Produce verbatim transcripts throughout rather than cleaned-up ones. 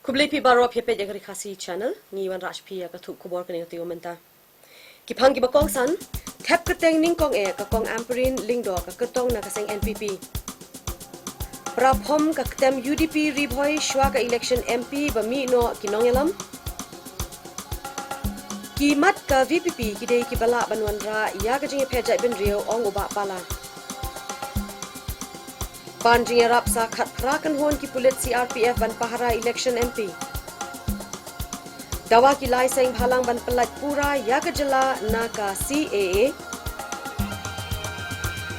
Khublei phi baroh, phi peit ïa ka Ri Khasi Channel, ngi wan rah sha phi ïa ka thup khubor kane ka taïew mynta. Ki phang kiba kongsan, thep kyrteng nyngkong eh ka Kong Ampareen Lyngdoh ka kyrtong na ka seng N P P. Pra phom ka ktem U D P Ri Bhoi shuwa ka election M P ba mih noh ki nongïalam. Ki mat ka V P P ki dei kiba lah ban wanrah ïa ka jingïapher jaitbynriew, ong u Bah Pala. Pan jingïarap sa khatphra kynhun ki pulit C R P F ban pahara election M P. Dawa ki lai seng bhalang ban pyllait pura ïa ka jylla na ka C A A.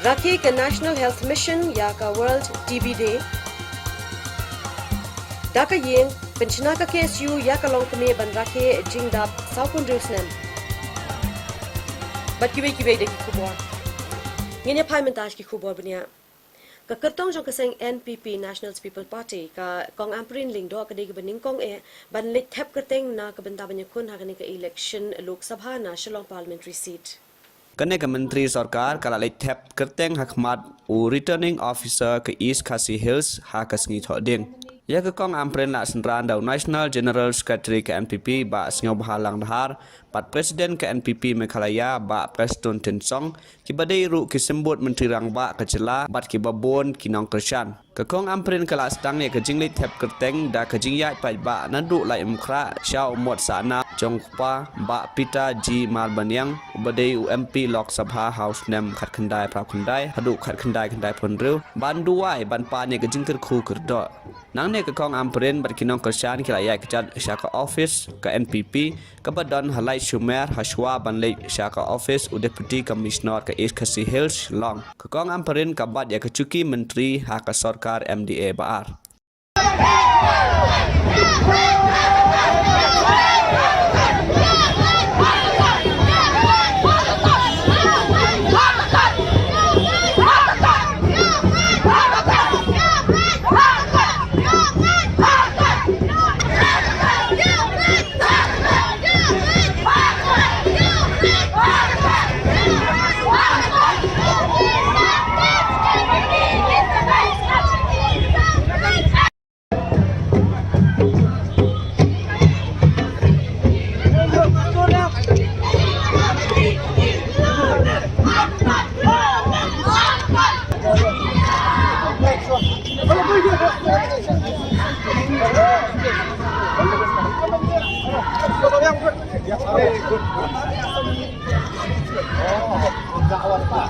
Rakhe ka National Health Mission ïa ka World T B Day. Da ka ïing, pynshna ka K S U ïa ka longkmie ban rakhe jingdap sawphew hynriew snem. Bad kiwei kiwei de ki khubor. Ngin ïa phai mynta sha ki khubor bniah. Ka kyrtong jong ka seng N P P, National People Party, ka Kong Ampareen Lyngdoh ka dei kaba nyngkong eh ban leit thep kyrteng na ka bynta ban ïakhun ha kane ka election Lok Sabha na Shillong Parliamentary Seat. Kane ka myntri sorkar ka la leit thep kyrteng ha khmat u Returning Officer ka East Khasi Hills ha ka sngi Thohdieng. Ïa ka Kong Ampareen la synran da u National General Secretary ka N P P, Bah Sniawbhalang Dhar, bad President ka N P P Meghalaya, Bah Prestone Tynsong, kiba dei ruh ki symbud myntri rangbah ka jylla bad kiba bun ki nongkyrshan. Ka Kong Ampareen ka la sdang ïa ka jingleit thep kyrteng da ka jingïaid paidbah naduh Laitumkhrah sha u mot sahnam jong u kpa, Bah Peter G Marbaniang, uba dei u M P Lok Sabha ha u snem khatkhyndai phra khyndai haduh khatkhyndai khyndai phew hynriew, ban duwai ban pan ïa ka jingkyrkhu kyrdoh. Nangne ka Kong Ampareen bad ki nongkyrshan ki la ïaid kjat sha ka office ka N P P, kaba don ha Laitumkhrah, ha shuwa ban leit sha ka office u Deputy Commissioner ka East Khasi Hills, Shillong. Ka Kong Ampareen ka bat ïa ka chuki myntri ha ka sorkar M D A ba ar.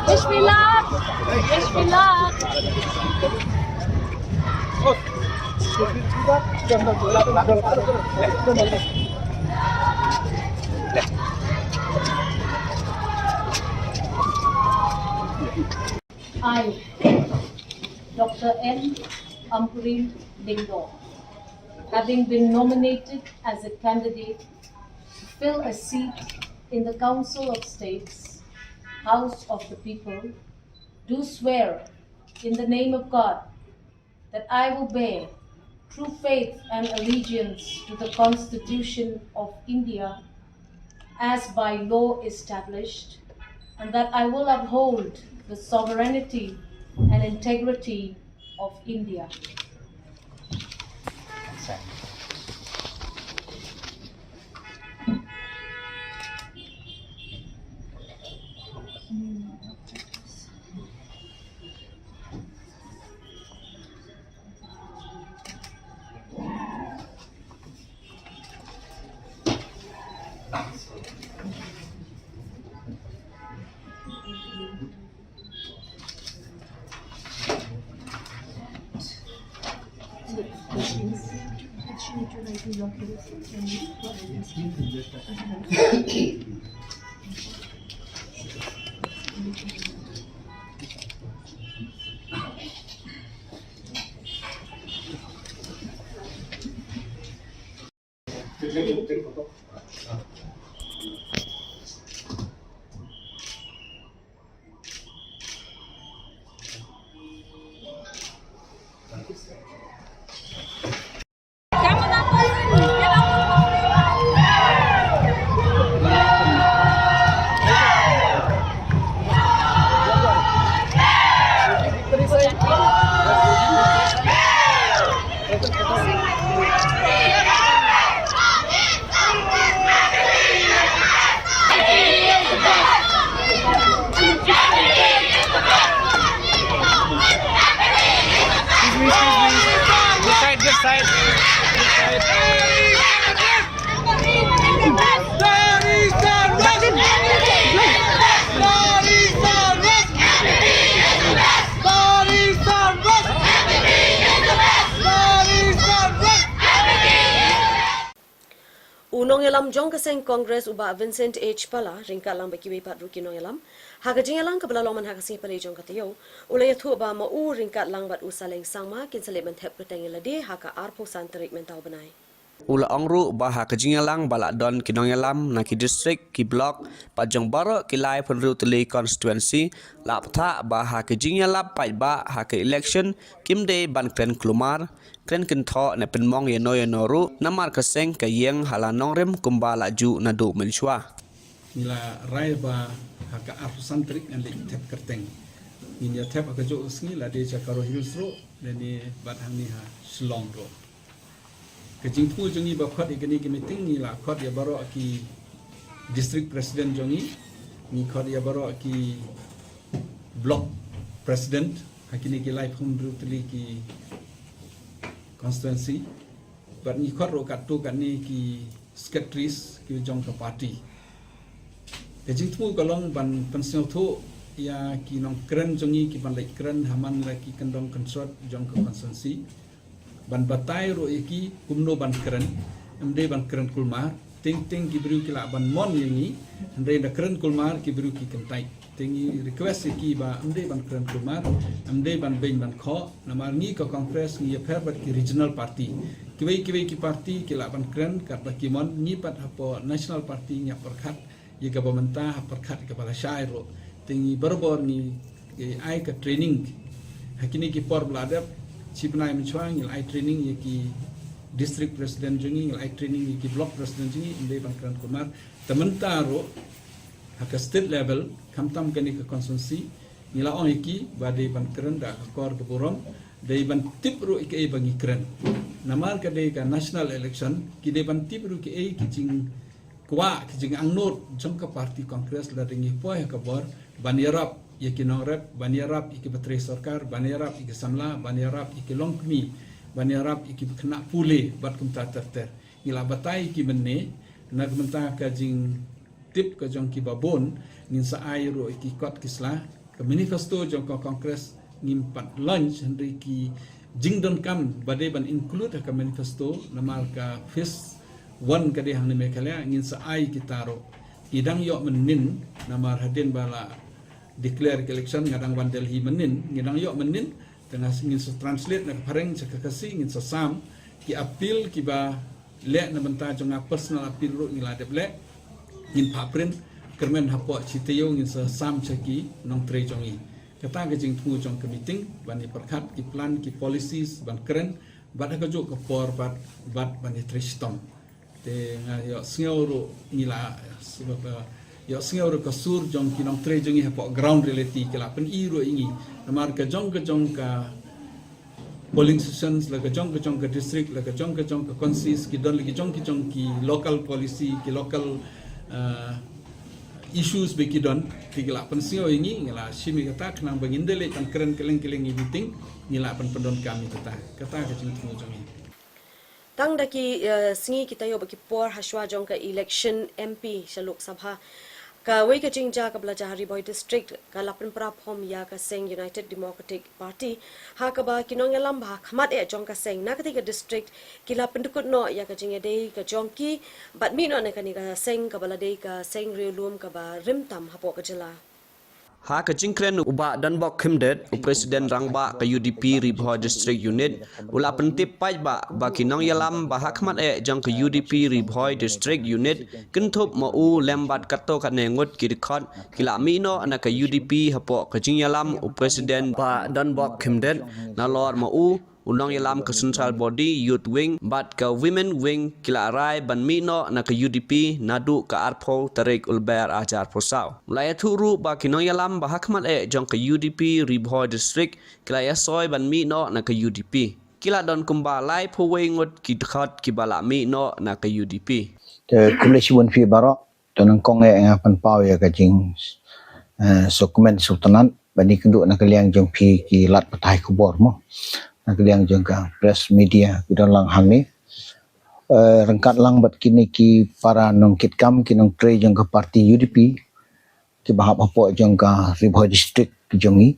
Wish me luck. Wish me luck. I, Doctor N Ampareen Lyngdoh, having been nominated as a candidate to fill a seat in the Council of State's House of the People, do swear in the name of God that I will bear true faith and allegiance to the Constitution of India as by law established, and that I will uphold the sovereignty and integrity of India. U nongïalam jong ka seng Congress u Bah Vincent H Pala, ryngkat lang bad kiwei pat ruh ki nongïalam, ha ka jingïalang kaba la long mynha ka sngi Palei jong ka taïew, u la ïathuh ba ma u ryngkat lang bad u Saleng Sangma kin sa leit ban thep kyrteng ïa lade ha ka arphew san tarik mynta u bnai. U la ong ruh ba ha ka jingïalang ba la don ki nongïalam na ki district, ki block, bad jong baroh ki laiphew hynriew tylli constituency, la bthah ba ha ka jingïalap paidbah ha ka election kim dei ban kren kulmar, kren kynthoh ne pynmong ïano ïano ruh, namar ka seng ka ïeng ha la nongrim kumba la ju naduh mynshuwa. Ngi la rai ba ha ka arphew san tarik ngan leit thep kyrteng. Ngin ïa thep ha kajuh ka sngi, lade sha Garo Hills ruh, lane bad hangne ha Shillong ruh. Ka jingthmu jong ngi ba khot ïa kane ka meeting, ngi la khot ïa baroh ki district president jong ngi, ngi khot ïa baroh ki block president ha kine ki laiphew hynriew tylli ki constituency. Bad ngi khot ruh katto katne ki secretaries ki jong ka party. Ka jingthmu ka long ban pynsngewthuh ïa ki nongkren jong ngi ki ban leit kren ha man la ki kyndong kynsot jong ka constituency, ban batai ruh ïa ki kumno ban kren. Ym dei ban kren kulmar. Teng teng ki briew ki lah ban mon ïa ngi, hynrei da kren kulmar ki briew ki kyntait. Te ngi request ïa ki ba ym dei ban kren kulmar, ym dei ban beiñ ban khoh. Namar ngi ka Congress ngi ïapher bad ki regional party. Kiwei kiwei ki party ki lah ban kren katba ki mon, ngi pat hapoh national party ngi ïa pyrkhat ïa kaba mynta, ha pyrkhat ïa kaba lashai ruh. Te ngi barabor ngi ai ka training ha kine ki por ba la dep. Shi bnai mynshuwa ngi la ai training ïa ki district president jong ngi, ngi la ai training ïa ki block president jong ngi, ym dei ban kren kulmar. Te mynta ruh ha ka state level, khamtam kane ka constituency, ngi la ong ïa ki ba dei ban kren da ka kor ka burom, dei ban tip ruh ïa kaei ba ngi kren. Namar ka dei ka national election, ki dei ban tip ruh kaei ki jingkwah, ki jingangnud jong ka party Congress lada ngi poi ha ka bor, ban ïarap ïa ki nongrep, ban ïarap ïa kiba trei sorkar, ban ïarap ïa ki samla, ban ïarap ïa ki longkmie, ban ïarap ïa kiba khynnah pule bad kumta ter ter. Ngi la batai ïa ki mynne, na ka bynta ka jing tip ka jong kiba bun, ngin sa ai ruh ïa ki kot ki sla. Ka manifesto jong ka Congress ngim pat launch, hynrei ki jingdonkam ba dei ban include ha ka manifesto, namar ka phase one ka dei hangne Meghalaya, ngin sa ai kita ruh. Ngi dang ïoh mynnin, namar hadien ba la declare ka election nga dang wan Delhi mynnin, ngi dang ïoh mynnin, te nga ngin sa translate na ka phareng sha ka Khasi, ngin sa sam ki appeal kiba leh na bynta jong nga, personal appeal ruh ngi la dep leh, ngin phah print, kyrmen hapoh shi taïew ngin sa sam sha ki nongtrei jong ngi. Kata ka jingthmu jong ka meeting, ban ïa pyrkhat ki plan, ki policies ban kren, bad ha kajuh ka por bad, bad ban ïa trei shitom. Te nga ïohsngew ruh ngi la, ïohsngew ruh ka sur jong ki nongtrei jong ngi hapoh ground reality, ki la pyni ruh ïa ngi. Namar ka jong ka jong ka polling stations, la ka jong ka jong ka district, la ka jong ka jong ka consis, ki don la ki jong ki jong ki local policy, ki local, uh, issues ba ki don, ki la pynsngew ïa ngi, ngi la shim ïa kata, khnang ba ngin da leit ban kren kylleng kylleng ïa meeting, ngi la pynpyndonkam ïa kata, kata ka jingthmu jong ngi. Tang da ki, eh, sngi ki taïew bad ki por hashwa jong ka election M P sha Lok Sabha, kawei ka jingjia kaba la jia ha Ri Bhoi District ka la pynpra phom ïa ka seng United Democratic Party, ha kaba ki nongïalam ba ha khmat eh jong ka seng na katei ka district ki la pyndkut noh ïa ka jingïadei ka jong ki bad mih noh na kane ka seng kaba la dei ka seng riewlum kaba rim tam hapoh ka jylla. Ha ka jingkren u Bah Donbok Khymdet, u President Rangbah ka U D P Ri Bhoi District Unit, u la pyntip paidbah ba ki nongïalam ba ha khmat eh jong ka U D P Ri Bhoi District Unit, kynthup ma u lem bad katto katne ngut ki dkhot, ki la mih noh na ka U D P hapoh ka jingïalam u President Bah Donbok Khymdet, nalor ma u u nongïalam ka Central Body, Youth Wing bad ka Women Wing ki la rai ban mih noh na ka U D P naduh ka arphew tarik u Lber arhajar arphew saw. La ïathuh ruh ba ki nongïalam ba ha khmat eh jong ka U D P Ri Bhoi District ki la ïasoi ban mih noh na ka U D P. Ki la don kumba laiphew wei ngut ki dkhot kiba la mih noh na ka U D P. Te khublei shibun phi baroh. Te nyngkong eh nga pynpaw ïa ka jing, eh, sngewkmen sngewtynnat ban ïakynduh na ka liang jong phi ki lad pathai khubor mo. na ka liang jong ka press media ki don lang hangne. Eh, ryngkat lang bad kine ki para nongkitkam ki nongtrei jong ka party U D P kiba hap hapoh jong ka Ri Bhoi District jong ngi.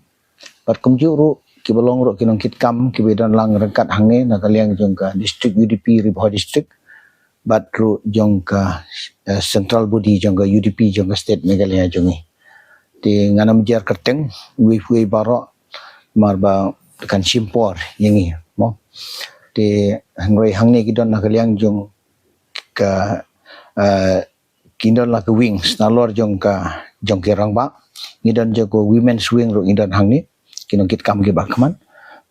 Bad kumjuh ruh kiba long ruh ki nongkitkam kiba don lang ryngkat hangne na ka liang jong ka District U D P Ri Bhoi District. Bad ruh jong ka, eh, central body jong ka U D P jong ka state Meghalaya jong ngi. Te ngan ym jer kyrteng, wei wei baroh, namar ba kan shim por ïa ngi, mo. Te hynrei hangne ki don na ka liang jong ka, eh, ki don la ka wings, nalor jong ka, jong ki rangbah. Ngi don jong ka women's wing ruh ngi don hangne, ki nongkitkam kiba khmat.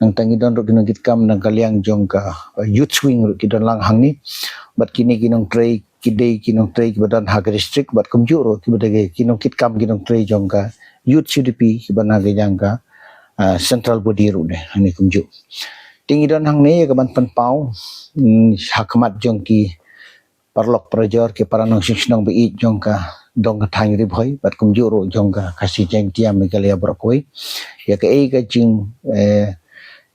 Nangta ngi don ruh ki nongkitkam na ka liang jong ka, eh, youth wing ruh ki don lang hangne. Bad kine ki nongtrei, ki dei ki nongtrei kiba don ha ka district, bad kumjuh ruh kiba dei ki nongkitkam ki nongtrei jong ka youth U D P kiba na ka liang ka, ah, central body ruh dei hangne kumjuh. Te ngi don hangne ïa kaban pynpaw, mm, ha khmat jong ki paralok parajor ki para nongshong shnong ba ïeit jong ka dong ka thaiñ Ri Bhoi, bad kumjuh ruh jong ka Khasi Jaiñtia Meghalaya baroh kawei. Ïa kaei ka jing, eh,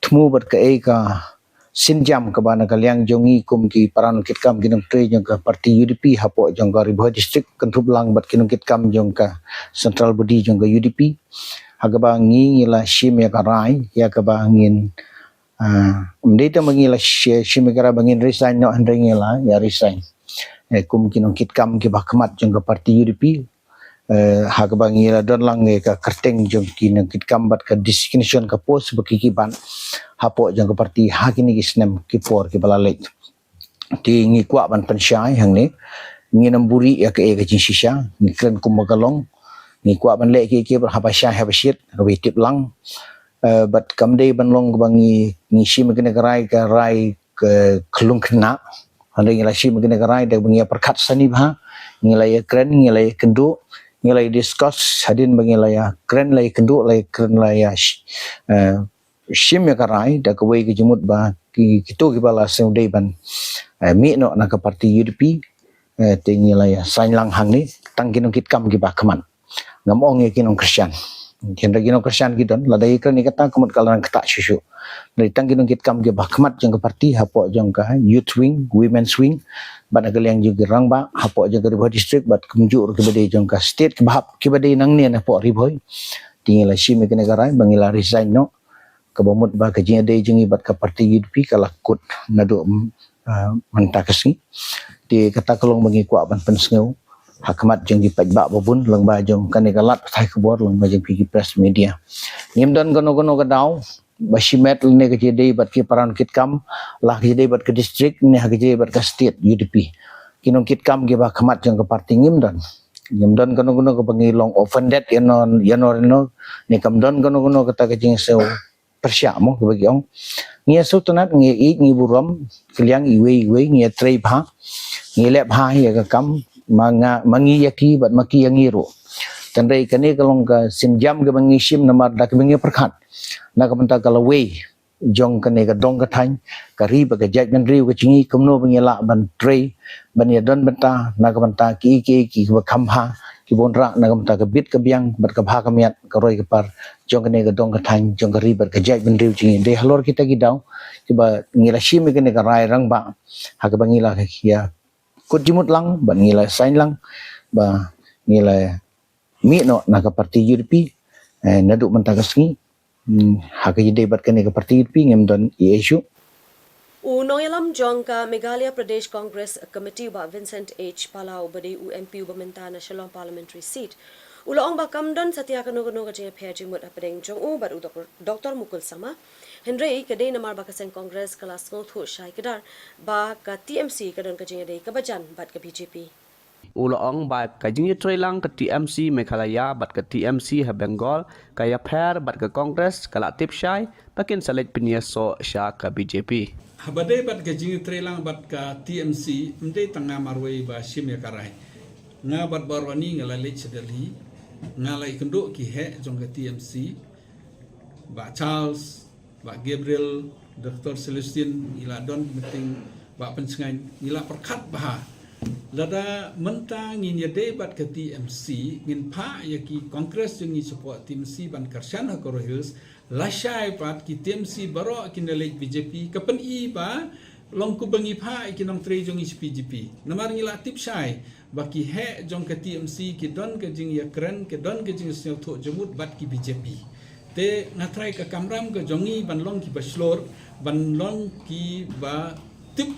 thmu bad kaei ka sienjam kaba na ka liang jong ngi kum ki para nongkitkam ki nongtrei jong ka party U D P hapoh jong ka Ri Bhoi District kynthup lang bad ki nongkitkam jong ka central body jong ka U D P. Ha kaba ngi ngi la shim ïa ka rai, ïa kaba ngin, ah, ym dei tang ba ngi la shi-, shim ïa ka rai ba ngin resign noh, hynrei ngi la ïa resign. Eh, kum ki nongkitkam kiba khmat jong ka party U D P, eh, ha kaba ngi la don lang ïa ka kyrteng jong ki nongkitkam bad ka designation ka post ba ki ki ban hapoh jong ka party ha kine ki snem ki por kiba la leit. Te ngi kwah ban pynshai hangne, ngin ym buhrieh ïa kaei ka jingshisha, ngi kren kumba ka long, ngi kwah ban leh kiei kiei bad haba shai haba shit, haba tip lang. Eh, bad kam dei ban long kaba ngi, ngi shim ïa kane ka rai, ka rai ka khlung khynnah. Hynrei ngi la shim ïa kane ka rai da ba ngi ïa pyrkhat sani bha, ngi la ïa kren, ngi la ïa kynduh, ngi la ïa discuss, hadien ba ngi la ïa kren, la ïa kynduh, la ïa kren, la ïa sh-, eh, shim ïa ka rai da kawei ka jingmut ba ki, kito kiba la sngewdei ban, eh, mih noh na ka party U D P, eh, te ngi la ïa sign lang hangne, tang ki nongkitkam kiba khmat. Ngam ong ïa ki nongkyrshan. Hynrei ki nongkyrshan ki don, lada ïa kren ïa kata ka mut ka la nang ktah shuh shuh. Hynrei tang ki nongkitkam kiba khmat jong ka party hapoh jong ka youth wing, women's wing, bad na ka liang jong ki rangbah hapoh jong ka Ri Bhoi District, bad kumjuh ruh kiba dei jong ka state kiba hap, kiba dei nangne na hapoh Ri Bhoi. Te ngi la shim ïa kane ka rai ba ngi la resign noh. Kaba mut ba ka jingïadei jong ngi bad ka party U D P ka la kut naduh, mm, ah, mynta ka sngi. Te kata ka long ba ngi kwah ban pynsngew ha khmat jong ki paidbah ba bun, lyngba jong kane ka lad pathai khubor, lyngba jong phi ki press media. Ngim don kano kano ka daw ba shimet lane ka jingïadei bad ki para nongkitkam, la ka jingïadei bad ka district ne ha ka jingïadei bad ka state U D P. Ki nongkitkam kiba khmat jong ka party ngim don. Ngim don kano kano kaba ngi long offended ïano ïano ïano, ne kam don kano kano kata ka jingsngew pyrshah mo kaba ki ong. Ngi ïa sngewtynnat, ngi ïa ïeit, ngi burom kylliang iwei iwei, ngi ïa trei bha, ngi leh bha ïa ka kam, ma nga, ma ngi ïa ki bad ma ki ïa ngi ruh. Hynrei kane ka long ka sienjam kaba ngi shim namar da kaba ngi pyrkhat na ka bynta ka lawei jong kane ka dong ka thaiñ, ka ri bad ka jaitbynriew ka jong ngi, kumno ba ngi lah ban trei ban ïa don bynta na ka bynta ki, ki, ki, kiba kham bha, kiba wanrah na ka bynta ka bit ka biang bad ka bha ka miat, ka roi ka par jong kane ka dong ka thaiñ, jong ka ri bad ka jaitbynriew jong ngi. Dei halor kita ki daw kiba ngi la shim ïa kane ka rai rangbah, ha kaba ngi la ïa kut jingmut lang bad ngi la sign lang ba ngi la mih noh na ka party U D P, eh, naduh mynta ka sngi. Hmm, ha ka jingïadei bad kane ka party U D P ngim don ei ei shuh. U nongïalam jong ka Meghalaya Pradesh Congress Committee, Bah Vincent H Pala, uba dei u M P uba mynta na Shillong Parliamentary Seat, u la ong ba kam don satia kano kano ka jingïapher jingmut hapdeng jong u bad u Dok-, Doctor Mukul Sangma. Hynrei ka dei namar ba ka seng Congress ka la sngewthuh shai kdar ba ka T M C ka don ka jingïadei kaba jan bad ka B J P. U la ong ba ka jingïatreilang ka T M C Meghalaya bad ka T M C ha Bengal ka ïapher bad ka Congress ka la tip shai ba kin sa leit pynïasoh sha ka B J P. Haba dei bad ka jingïatreilang bad ka T M C, ym dei tang nga marwei ba shim ïa ka rai. Nga bad baroh ni nga la leit sha Delhi, nga la ïakynduh ki heh jong ka T M C, Bah Charles, Bah Gabriel, Doctor Celestine, ngi la don meeting, Bah Pynshngaiñ, ngi la pyrkhat bha. Lada mynta ngin ïadei bad ka T M C, ngin phah ïa ki Congress jong ngi shapoh T M C ban kyrshan ha Garo Hills, Lashai pat ki T M C baroh kin da leit B J P, ka pyni ba long kumba ngi phah ïa ki nongtrei jong ngi sha B J P. Namar ngi la tip shai ba ki heh jong ka T M C ki don ka jingïakren, ki don ka jingsngewthuh jingmut bad ki B J P. Te nga trai ka kamram ka jong ngi ban long kiba shlur, ban long kiba tip,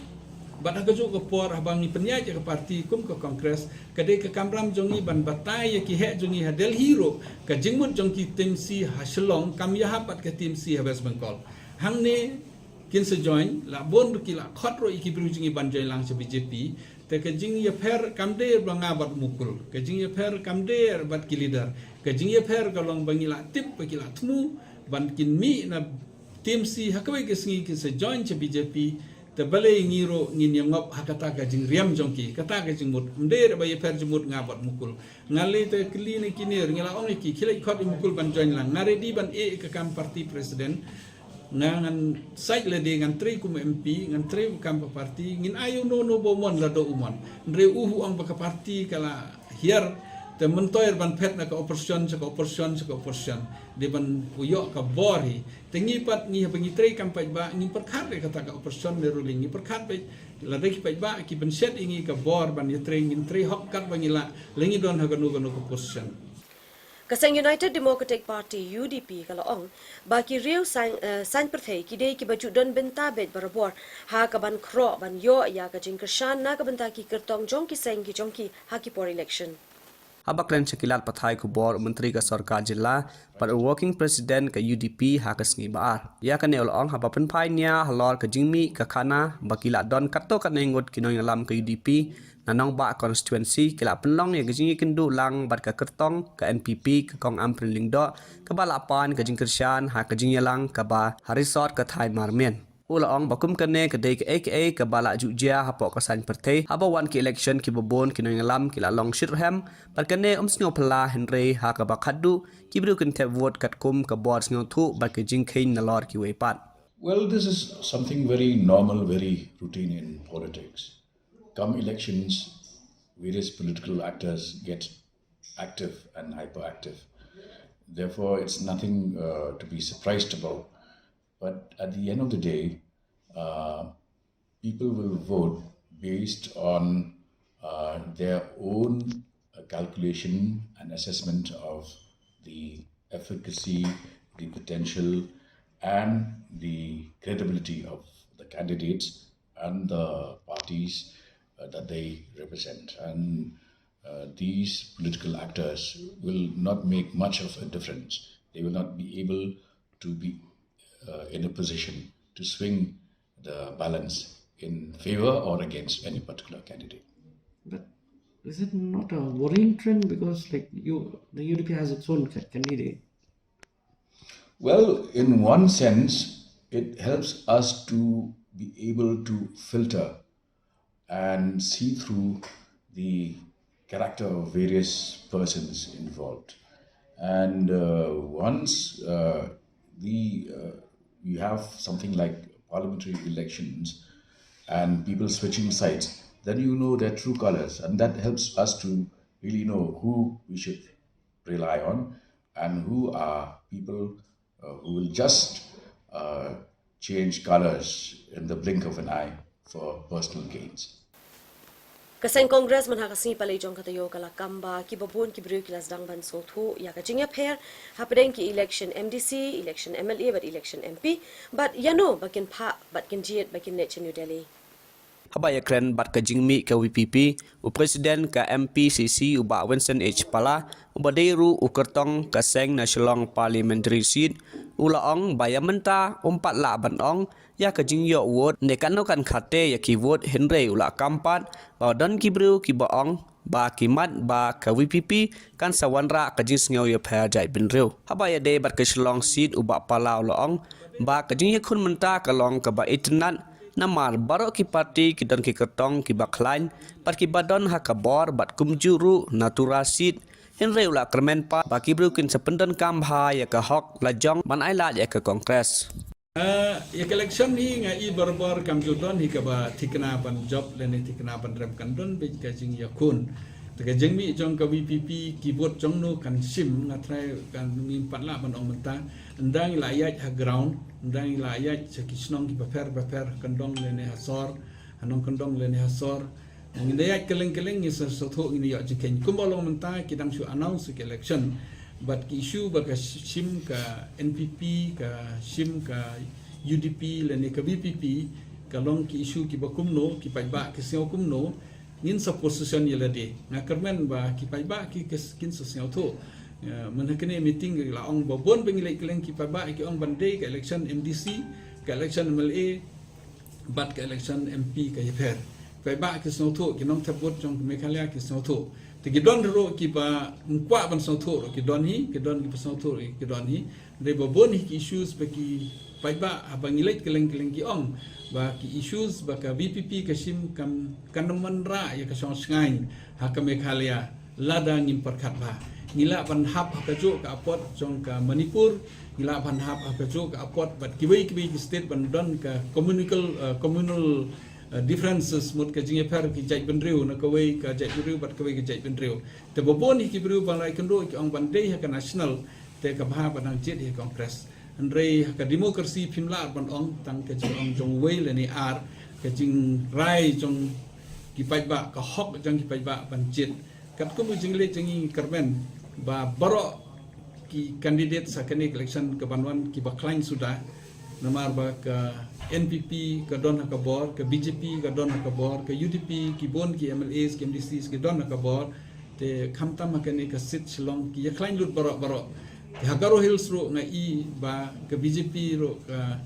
bad ha kajuh ka por haba ngi pynïaid ïa ka party kum ka Congress, ka dei ka kamram jong ngi ban batai ïa ki heh jong ngi ha Delhi ruh, ka jingmut jong ki T M C ha Shillong kam ïahap bad ka T M C ha West Bengal. Hangne kin sa join, la bun ruh ki la khot ruh ïa ki briew jong ngi ban join lang sha B J P. Te ka jingïapher kam dei ba nga bad u Mukul, ka jingïapher kam dei bad ki leader. Ka jingïapher ka long ba ngi la tip ba ki la thmu ban kin mih na T M C ha kawei ka sngi kin sa join sha B J P. Te balei ngi ruh ngin ïa ngop ha kata ka jingriam jong ki, kata ka jingmut. Ym dei ba ïapher jingmut nga bad Mukul. Nga lei te kylli na kine, ngi la ong ïa ki, khie leit khot ïa u Mukul ban join lang. Nga ready ban ïeh ïa ka kam party president. Nga ngan sait lade, ngan trei kum M P, ngan trei kum ka party, ngin ai u no no ba u mon lada u mon. Hynrei u ong ba ka party ka la hiar, te myntoi ban phet na ka opposition, sha ka opposition, sha ka opposition. Dei ban u ïoh ka bor hi. Te ngi pat ngi haba ngi trei kam paidbah, ngi pyrkhat ïa kata ka opposition ne ruling, ngi pyrkhat beit, lada ki paidbah ki pynshet ïa ngi ka bor ban ïa trei, ngin trei hok katba ngi lah, lada ngi don ha kano kano ka position. Ka seng United Democratic Party, U D P, ka la ong ba ki riew saiñ, eh, saiñ pyrthei ki dei kiba ju don bynta beit barabor ha kaban khroh ban ïoh ïa ka jingkyrshan na ka bynta ki kyrtong jong ki seng ki jong ki ha ki por election. Haba kren sha ki lad pathai khubor u Myntri ka Sorkar Jylla bad u Working President ka U D P ha ka sngi ba ar, ïa kane u la ong haba pynphai nia halor ka jingmih ka khana ba ki la don katto katne ngut ki nongïalam ka U D P na Nongbah constituency ki la pynlong ïa ka jingïakynduh lang bad ka kyrtong ka N P P ka Kong Ampareen Lyngdoh, kaba la pan ka jingkyrshan ha ka jingïalang kaba ha resort ka Thai Marmian. U la ong ba kum kane ka dei kaei kaei kaba la ju jia hapoh ka saiñ pyrthei, haba wan ki election kiba bun ki nongïalam ki la long shitrhem bad kane um sngew phylla, hynrei ha kaba khatduh ki briew kin thep vote katkum ka bor sngewthuh bad ka jingkheiñ nalor kiwei pat. Well, this is something very normal, very routine in politics. Come elections, various political actors get active and hyperactive. Therefore, it's nothing, uh, to be surprised about. But at the end of the day, uh, people will vote based on, uh, their own, uh, calculation and assessment of the efficacy, the potential, and the credibility of the candidates and the parties, uh, that they represent. And, uh, these political actors will not make much of a difference. They will not be able to be, uh, in a position to swing the balance in favor or against any particular candidate. But is it not a worrying trend? Because, like, you, the U D P has its own ca-, candidate. Well, in one sense, it helps us to be able to filter and see through the character of various persons involved. And, uh, once, uh, the, uh, you have something like parliamentary elections and people switching sides, then you know their true colors, and that helps us to really know who we should rely on and who are people, uh, who will just, uh, change colors in the blink of an eye for personal gains. Ka seng Congress mynha ka sngi palei jong ka taïew ka la kam ba kiba bun ki briew ki la sdang ban sngewthuh ïa ka jingïapher hapdeng ki election M D C, election M L A bad election M P, bad ïano ba kin phah bad kin jied ba kin leit sha New Delhi. Haba ïakren bad ka jingmih ka V P P, u President ka M P C C u Bah Vincent H Pala, uba dei ruh u kyrtong ka seng na Shillong Parliamentary Seat, u la ong ba ïa mynta um pat lah ban ong ïa ka jingïoh vote ne kano kan khate ïa ki vote, hynrei u la kam pat ba don ki briew kiba ong ba ki mat ba ka V P P kan sa wanrah ka jingsngew ïapher jaitbynriew. Haba ïadei bad ka Shillong Seat, u Bah Pala u la ong ba ka jingïakhun mynta ka long kaba itynnad, namar baroh ki party ki don ki kyrtong kiba khlaiñ bad kiba don ha ka bor, bad kumjuh ruh na Tura Seat, hynrei u la kyrmen pat ba ki briew kin sa pyndonkam bha ïa ka hok lajong ban ailad ïa ka Congress. Ah, ïa ka election hi nga i barabor kam ju don hi kaba thikna ban jop lane thikna ban rem, kan don beit ka jingïakhun. Ka jingmih jong ka VPP, ki vote jong no kan shim, nga trai kan ngim pat lah ban ong mynta. Ynda ngi la ïaid ha ground, ynda ngi la ïaid sha ki shnong kiba pher ba pher, kyndong lane ha sor, ha nongkyndong lane ha sor. Ngi da ïaid kylleng kylleng, ngi sa sngewthuh, ngi ïoh jingkheiñ. Kumba long mynta, ki dang shu announce ki election. Bad ki issue ba ka shim ka NPP, ka shim ka UDP lane ka VPP, ka long ki issue kiba kumno, ki paidbah ki sngew kumno, ngin sa position ïa lade. Nga kyrmen ba ki paidbah ki, ki, kin sa sngewthuh. Eh, mynta kane meeting la ong ba bun ba ngi leit kylleng, ki paidbah ki ong ban dei ka election MDC, ka election MLA, bad ka election MP ka ïapher. Paidbah ki sngewthuh, ki nongthep vote jong Meghalaya ki sngewthuh. Te ki don ruh kiba ym kwah ban sngewthuh ruh ki don hi, ki don kiba sngewthuh ruh ki don hi. Hynrei ba bun hi ki issues ba ki paidbah, haba ngi leit kylleng kylleng, ki ong ba ki issues ba ka VPP ka shim kan, kan ym wanrah ïa ka shong shngaiñ ha ka Meghalaya. Lada ngim pyrkhat bha, ngi lah ban hap ha kajuh ka apot jong ka Manipur, ngi lah ban hap ha kajuh ka apot bad kiwei kiwei ki state ban don ka communal, eh, communal, eh, differences, mut ka jingïapher ki jaitbynriew, na kawei ka jaitbynriew bad kawei ka jaitbynriew. Te ba bun hi ki briew ba la ïakynduh, ki ong ban dei ha ka national, te ka bha ba nang jied hi ha Congress. Hynrei ha ka democracy phim lah ban ong tang ka jingong jong uwei lane ar, ka jingrai jong ki paidbah, ka hok jong ki paidbah ban jied. Katkum ka jingleh jong ngi, kyrmen ba baroh ki candidate ha kane ka election kaban wan kiba khlaiñ suda. Namar ba ka NPP ka don ha ka bor, ka BJP ka don ha ka bor, ka UDP, ki bun ki MLAs, ki MDCs ki don ha ka bor. Te khamtam ha kane ka seat Shillong ki ïakhlaiñ lut baroh baroh. Te ha Garo Hills ruh nga i ba ka BJP ruh ka,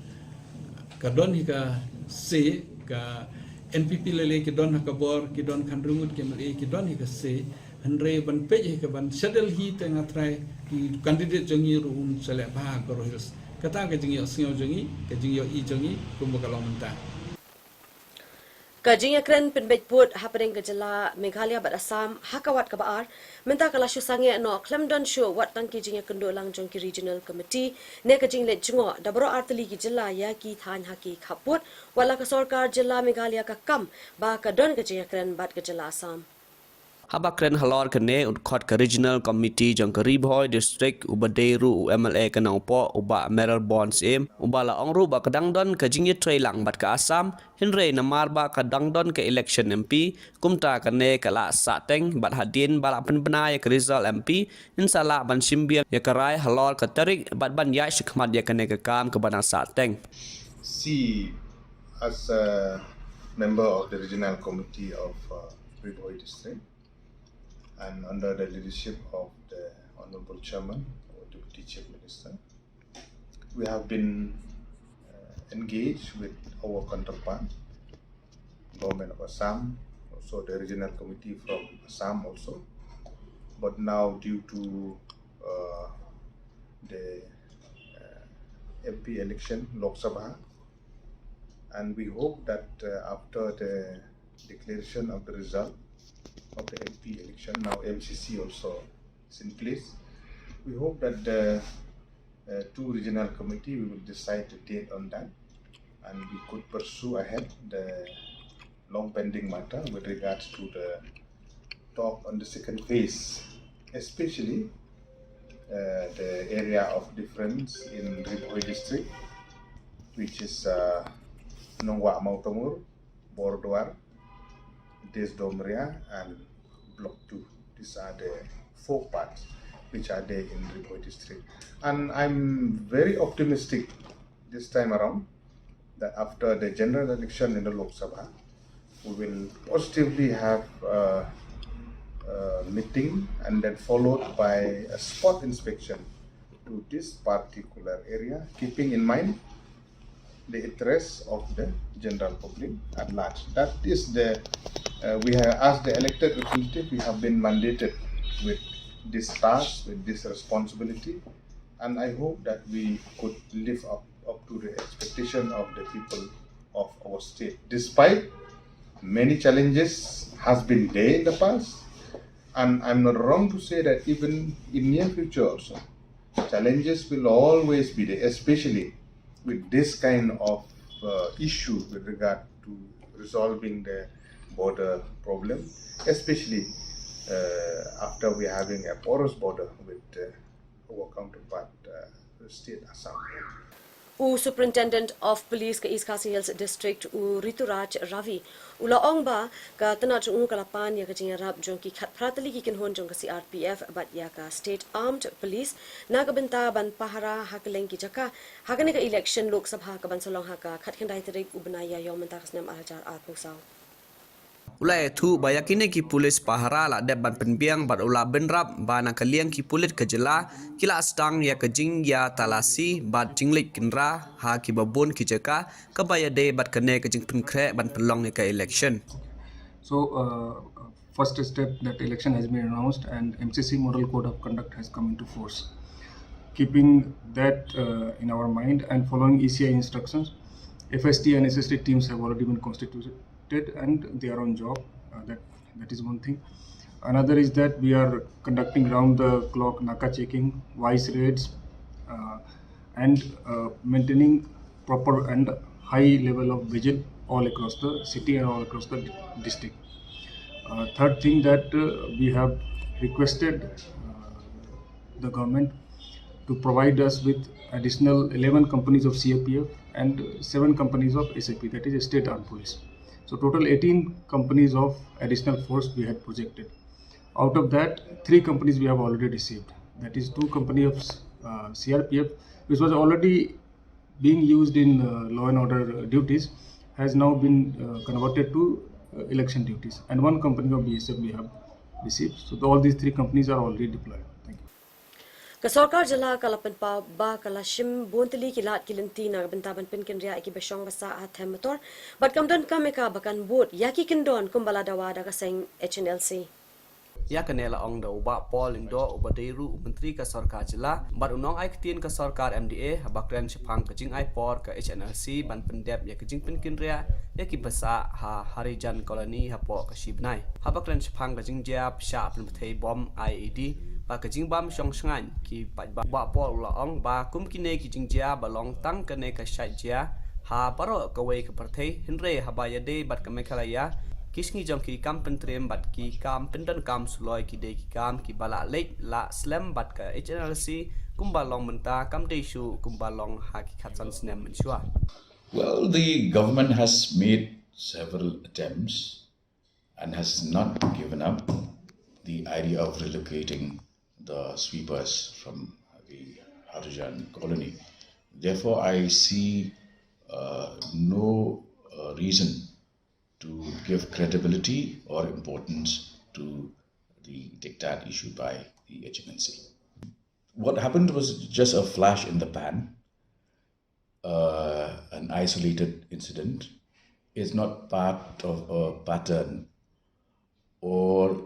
ka don hi ka se, ka NPP lele ki don ha ka bor, ki don khyndai ngut ki MLA, ki don hi ka se. Hynrei ban peit hi kaban shadel hi, te nga trai ki candidate jong ngi ruh un sa leh bha ha Garo Hills. Kata ka jingïohsngew jong ngi, ka jingïohi jong ngi kumba ka long mynta. Ka jingïakren pynbeit vote hapdeng ka jylla Meghalaya bad Assam ha ka wat kaba ar mynta ka la shu sangeh noh khlem don shuh wat tang ki jingïakynduh lang jong ki Regional Committee ne ka jingleit jngoh da baroh artylli ki jylla ïa ki thaiñ ha ki khap vote. Wat la ka sorkar jylla Meghalaya ka kam ba ka don ka jingïakren bad ka jylla Assam. Haba kren halor kane, u dkhot ka Regional Committee jong ka Ri Bhoi District, uba dei ruh u MLA ka Nongpoh, u Bah Mayral Born Syiem, uba la ong ruh ba ka dang don ka jingïatreilang bad ka Assam, hynrei namar ba ka dang don ka election MP, kumta kane ka la sahteng, bad hadien ba la pynbna ïa ka result MP, ngin sa lah ban shim biang ïa ka rai halor ka tarik bad ban ïaid shakhmat ïa kane ka kam kaba dang sahteng. See, as a member of the Regional Committee of, uh, Ri Bhoi District, and under the leadership of the Honorable Chairman, our Deputy Chief Minister, we have been, uh, engaged with our counterpart, Government of Assam, also the Regional Committee from Assam also. But now, due to, uh, the, uh, MP election, Lok Sabha, and we hope that, uh, after the declaration of the result of the MP election, now MCC also is in place. We hope that the, uh, two regional committee, we will decide the date on that, and we could pursue ahead the long pending matter with regards to the talk on the second phase, especially, uh, the area of difference in Ri Bhoi district, which is, uh, Nongwah Mawtamur, Bordwar, Desdoumreah, and Block two. These are the four parts which are there in Ri Bhoi district. And I'm very optimistic this time around that after the general election in the Lok Sabha, we will positively have a, a meeting and then followed by a spot inspection to this particular area, keeping in mind the interests of the general public at large. That is the, uh, we have, as the elected representative, we have been mandated with this task, with this responsibility, and I hope that we could live up, up to the expectation of the people of our state, despite many challenges has been there in the past, and I'm not wrong to say that even in near future also, challenges will always be there, especially with this kind of, uh, issue with regard to resolving the border problem, especially uh, after we having a porous border with uh, our counterpart uh, state Assam. U Superintendent of Police ka East Khasi Hills District u Rituraj Ravi u la ong ba ka tnat jong u ka la pan ïa ka jingïarap jong ki khatphra tylli ki kynhun jong ka C R P F bad ïa ka State Armed Police na ka bynta ban pahara ha kylleng ki jaka ha kane ka election Lok Sabha ka ban sa long ha ka khatkhyndai tarik u bnai Ïaïong mynta ka snem ar hajar arphew saw. U la ïathuh ba ïa kine ki pulit pahara la dep ban pynbiang bad u la bynrap ba na ka liang ki pulit ka jylla ki la sdang ïa ka jingïatalasi bad jingleit kynra ha kiba bun ki jaka kaba ïadei bad kane ka jingpynkhreh ban pynlong ïa ka election. So, uh, first step, that election has been announced and M C C Model Code of Conduct has come into force. Keeping that uh, in our mind and following E C I instructions, F S T and S S T teams have already been constituted and they are on job. Uh, that that is one thing. Another is that we are conducting round the clock naka checking, vice raids, uh, and uh, maintaining proper and high level of vigil all across the city and all across the di- district. Uh, third thing that uh, we have requested uh, the government to provide us with additional eleven companies of C R P F and seven companies of S A P, that is State Armed Police. So total eighteen companies of additional force we had projected. Out of that, three companies we have already received. That is two company of uh, C R P F, which was already being used in uh, law and order duties, has now been uh, converted to uh, election duties. And one company of B S F we have received. So all these three companies are already deployed. Thank you. Ka sorkar jylla ka la pynpaw ba ka la shim bun tylli ki lad ki lynti na ka bynta ban pynkynriah ïa kiba shong ba sah ha them motor bad kam donkam ïa ka ba kan bud ïa ki kyndon kumba la dawa da ka seng H N L C. Ïa kane la ong da u Bah Paul Lyngdoh uba dei ruh u Myntri ka sorkar jylla bad u nongai ktien ka sorkar M D A haba kren shaphang ka jingai por ka H N L C ban pyndep ïa ka jingpynkynriah ïa kiba sah ha Harijan Colony hapoh ka shi bnai. Haba kren shaphang ka jingjia pyrshah pynpthei bom I E D bad ka jingbam shong shngaiñ ki paidbah, u Bah Paul u la ong ba kum kine ki jingjia ba long tang kane ka shait jia ha baroh kawei ka pyrthei, hynrei haba ïadei bad ka Meghalaya, ki sngi jong ki kam pyntriem bad ki kam pyndonkam suloi ki dei ki kam kiba la leit la slem bad ka H N L C kumba long mynta, kam dei shuh kumba long ha ki khatsan snem mynshuwa. Well, the government has made several attempts and has not given up the idea of relocating the sweepers from the Harijan colony. Therefore, I see uh, no uh, reason to give credibility or importance to the diktat issued by the H N L C. What happened was just a flash in the pan, uh, an isolated incident. It's not part of a pattern or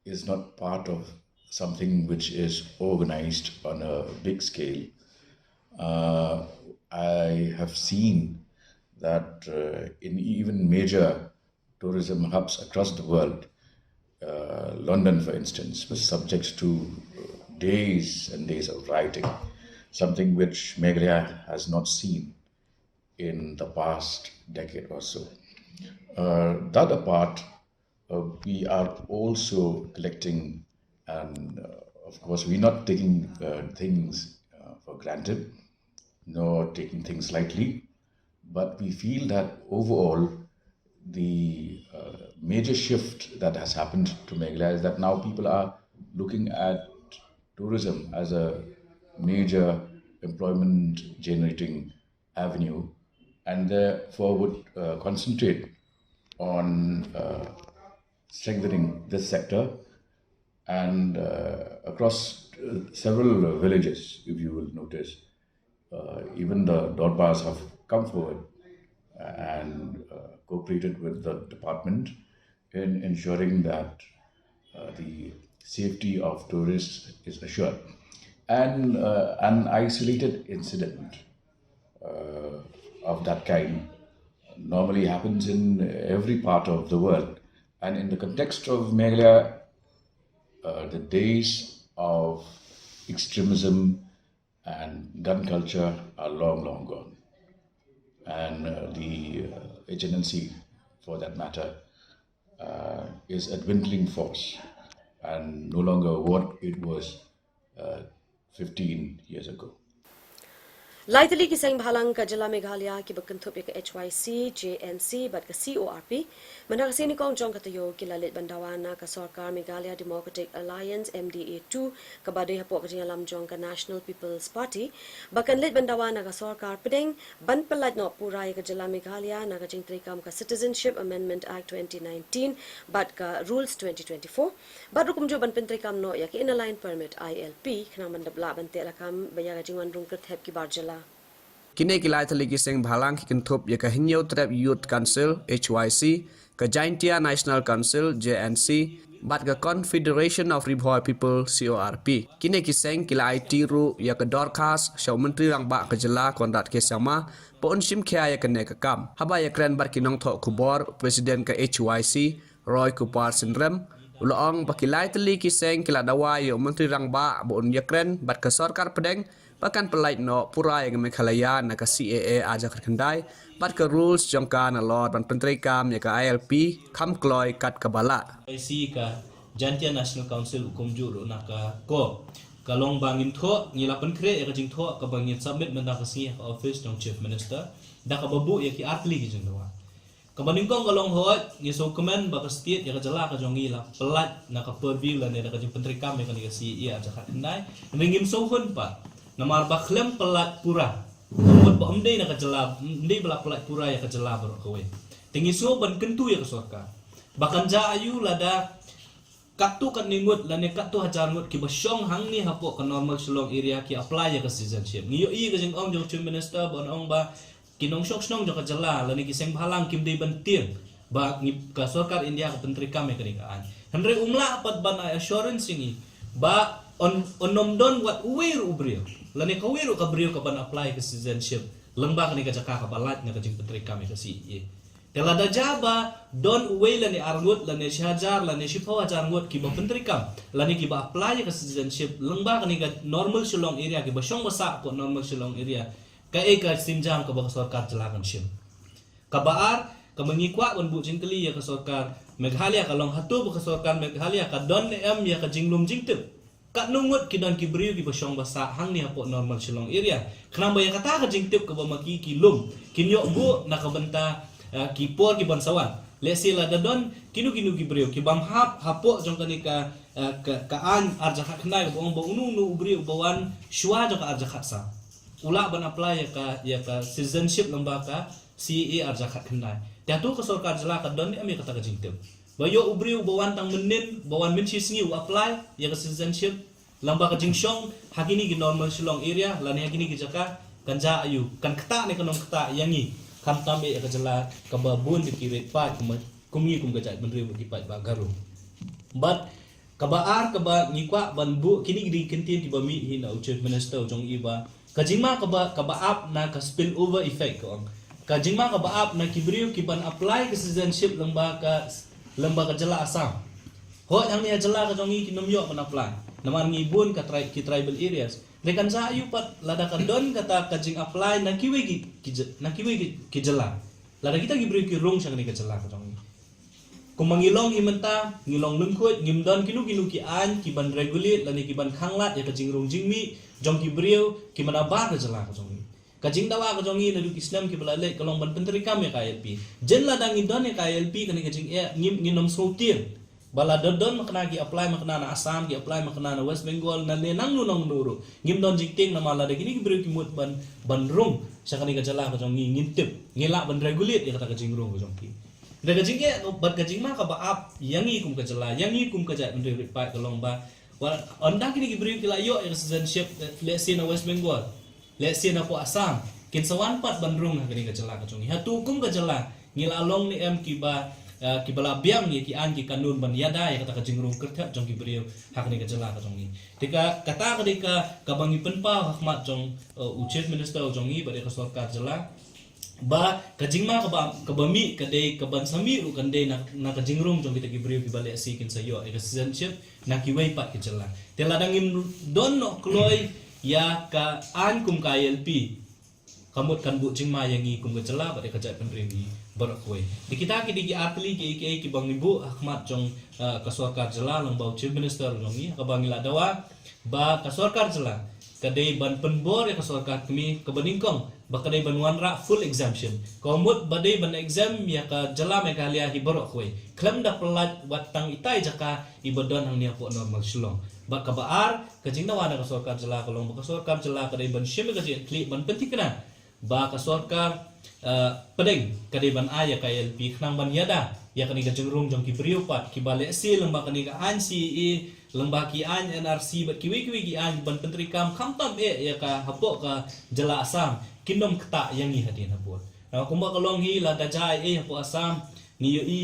is not part of something which is organized on a big scale. Uh, I have seen that uh, in even major tourism hubs across the world, uh, London, for instance, was subject to days and days of rioting, something which Meghalaya has not seen in the past decade or so. Uh, that apart, uh, we are also collecting, and uh, of course, we're not taking uh, things uh, for granted, nor taking things lightly, but we feel that overall, the uh, major shift that has happened to Meghalaya is that now people are looking at tourism as a major employment generating avenue and therefore would uh, concentrate on uh, strengthening this sector and uh, across uh, several villages, if you will notice, uh, even the Dorbars have come forward and uh, cooperated with the department in ensuring that uh, the safety of tourists is assured. And uh, an isolated incident uh, of that kind normally happens in every part of the world. And in the context of Meghalaya, uh, the days of extremism and gun culture are long, long gone. And uh, the uh, H N L C, for that matter, uh, is a dwindling force. and no longer what it was uh, fifteen years ago. Lai tylli ki seng bhalang ka jylla Meghalaya kiba kynthup ïa ka H Y C, J N C bad ka C O R P mynta ka sngi nyngkong jong ka taïew ki la leit ban dawa na ka sorkar Meghalaya Democratic Alliance, M D A two, kaba dei hapoh ka jingïalam jong ka National People's Party ba kan leit ban dawa na ka sorkar pdeng ban pyllait noh pura ïa ka jylla Meghalaya na ka jingtreikam ka Citizenship Amendment Act twenty nineteen bad ka Rules twenty twenty-four. Bad ruh kumjuh ban pyntreikam noh ïa ka Inner Line Permit, I L P, khnang ban dep lah ban teh lakam ba ïa ka jingwan rung kyrthep ki bar jylla. Kine ki lai tylli ki seng bhalang ki kynthup ïa ka Hynñiewtrep Youth Council, H Y C, ka Jaintia National Council, J N C, bad ka Confederation of Ri Bhoi People, C O R P. Kine ki seng ki la aiti ruh ïa ka dorkhas sha u Myntri Rangbah ka jylla Conrad K Sangma ba un shim khia ïa kane ka kam. Haba ïakren bad ki nongthoh khubor, President ka H Y C, Roy Kupar Synrem, u la ong ba ki lai tylli ki seng ki la dawa ïa u Myntri Rangbah ba un ïakren bad ka sorkar pdeng ba kan pyllait noh pura ïa ka Meghalaya na ka C A A ar hajar khatkhyndai bad ka rules jong ka nalor ban pyntreikam ïa ka I L P kham kloi kat kaba lah. H Y C, ka Jaintia National Council, kumjuh ruh na ka CORE. Ka long ba ngim thoh, ngi la pynkhreh ïa ka jingthoh kaba ngin submit mynta ka sngi ha ka office jong Chief Minister da kaba buh ïa ki ar tylli ki jingdawa. Kaba nyngkong ka long, hooid, ngi sngewkmen ba ka state, ïa ka jylla ka jong ngi, la pyllait na ka purview lane na ka jingpyntreikam ïa kane ka C A A ar hajar khatkhyndai. Hynrei ngim sngewhun pat namar ba khlem pyllait pura, ka mut ba ym dei na ka jylla, ym dei ba la pyllait pura ïa ka jylla baroh kawei. Te ngi sngew ban kyntu ïa ka sorkar ba kan jia aïu lada katto katne ngut lane katto hajar ngut kiba shong hangne hapoh ka Normal Shillong Area ki apply ïa ka citizenship. Ngi ïohi ka jingong jong Chief Minister ba un ong ba ki nongshong shnong jong ka jylla lane ki seng bhalang kim dei ban tieng ba ngi, ka sorkar India ka pyntreikam ïa kane ka aiñ. Hynrei um lah pat ban ai assurance ïa ngi ba un, un ym don wat uwei ruh u briew lane kawei ruh ka briew ka ban apply ka citizenship lyngba kane ka jaka kaba lait na ka jingpyntreikam ïa ka C A A. Te lada jia ba don uwei lane ar ngut lane shi hajar lane shiphew hajar ngut kiba pyntreikam lane kiba apply ïa ka citizenship lyngba kane ka Normal Shillong Area, kiba shong ba sah hapoh Normal Shillong Area, kaei ka sienjam kaba ka sorkar jylla kan shim? Kaba ar, kaba ngi kwah ban buh jingkylli ïa ka sorkar Meghalaya ka long, hato ba ka sorkar Meghalaya ka don ne em ïa ka jinglum jingtip katno ngut ki don ki briew kiba shong ba sah hangne hapoh Normal Shillong Area, khnang ba ïa kata ka jingtip kaba ma ki ki lum kin ïoh buh na ka bynta, eh, ki por ki ban sa wan. Let's say lada don kino kino ki briew ki bym hap hapoh jong kane ka, eh, ka, ka aiñ ar hajar khatkhyndai kaba ong ba uno uno u briew uba wan shuwa jong ka ar hajar khatsaw u lah ban apply ïa ka, ïa ka citizenship lyngba ka C A A ar hajar khatkhyndai. Te hato ka sorkar jylla ka don ne em ïa kata ka jingtip ba ïoh u briew uba wan tang mynnin, ba wan mynshisngi u apply ïa ka citizenship lyngba ka jingshong ha kine ki Normal Shillong Area lane ha kine ki jaka, kan jia aïu, kan ktah ne kan ym ktah ïa ngi, khamtam eh ïa ka jylla kaba bun ki riewpaid kum, kum ngi kum ka jaitbynriew ki paidbah Garo? Bad kaba ar kaba ngi kwah ban buh, kine ki dei ki kyntien kiba mih hi na u Chief Minister u jong i ba ka jingma kaba, kaba ap na ka spill over effect, ka ong. Ka jingma kaba ap na ki briew ki ban apply ka citizenship lyngba ka, lyngba ka jylla Assam. Hooid, hangne ha jylla ka jong ngi kin ym ïoh ban apply namar ngi bun ka tri-, ki tribal areas. Hynrei kan jia aïu pat lada ka don kata ka jing apply na kiwei ki, ki jy-, na kiwei ki, ki jylla, lada kita ki briew ki rung sha kane ka jylla ka jong ngi? Kumba ngi long hi mynta, ngi long lyngkhuid, ngim don kino kino ki aiñ ki ban regulate lane ki ban khanglad ïa ka jingrung jingmih jong ki briew ki man nabar ka jylla ka jong ngi. Ka jingdawa ka jong ngi naduh ki snem kiba la leit ka long ban pyntreikam ïa ka I L P. Jan lada ngi don ïa ka I L P, kane ka jingeh ngim, ngin ym sngewtieng ba lada don makna ki apply makna na Assam, ki apply makna na West Bengal, na ne nangno nangno ruh, ngim don jingtieng namar lada kine ki briew ki mut ban, ban rung sha kane ka jylla ka jong ngi, ngin tip, ngi lah ban regulate ïa kata ka jingrung ka jong ki. Da ka jingeh bad ka jingma kaba ap ïa ngi kum ka jylla, ïa ngi kum ka jaitbynriew riewpaid ka long ba, ynda kine ki briew ki la ïoh ïa ka citizenship, eh, let's say na West Bengal, let's say na poh Assam, kin sa wan pat ban rung ha kane ka jylla ka jong ngi? Hato kum ka jylla ngi la long ne em kiba, eh, kiba la biang ïa ki aiñ ki kanun ban ïada ïa kata ka jingrung kyrthep jong ki briew ha kane ka jylla ka jong ngi? Te ka, kata ka dei ka, kaba ngi pynpaw ha khmat jong, eh, u Chief Minister u jong ngi bad ïa ka sorkar jylla, ba ka jingma kaba, kaba mih ka dei, ka ban sa mih ruh kan dei na, na ka jingrung jong kita ki briew kiba lehse kin sa ïoh ïa ka citizenship na kiwei pat ki jylla. Te lada ngim don noh kloi ïa ka aiñ kum ka I L P, ka mut kan buh jingma ïa ngi kum ka jylla bad ïa ka jaitbynriew ngi. baroh kawei. Te kita ki dei ki artylli ki, ki, ki ba ngi buh ha khmat jong, eh, ka sorkar jylla lyngba u Chief Minister jong ngi, ha kaba ngi la dawa ba ka sorkar jylla ka dei ban pynbor ïa ka sorkar kmie kaba nyngkong ba ka dei ban wanrah full exemption. Ka mut ba dei ban exempt ïa ka jylla Meghalaya hi baroh kawei, khlem da pyllait wat tang itai jaka iba don hangne hapoh Normal Shillong. Bad kaba ar, ka jingdawa na ka sorkar jylla ka long ba ka sorkar jylla ka dei ban shim ïa ka jingkitkhlieh ban pynthikna ba ka sorkar, eh, pdeng ka dei ban ai ïa ka I L P khnang ban ïada ïa kane ka jingrung jong ki briew pat kiba lehse lyngba kane ka aiñ C A A, lyngba ki aiñ N R C bad kiwei kiwei ki aiñ ban pyntreikam khamtam eh ïa ka hapoh ka jylla Assam, kin ym ktah ïa ngi hadien habud. Na kumba ka long hi, lada jia ei ei hapoh Assam, ngi ïohi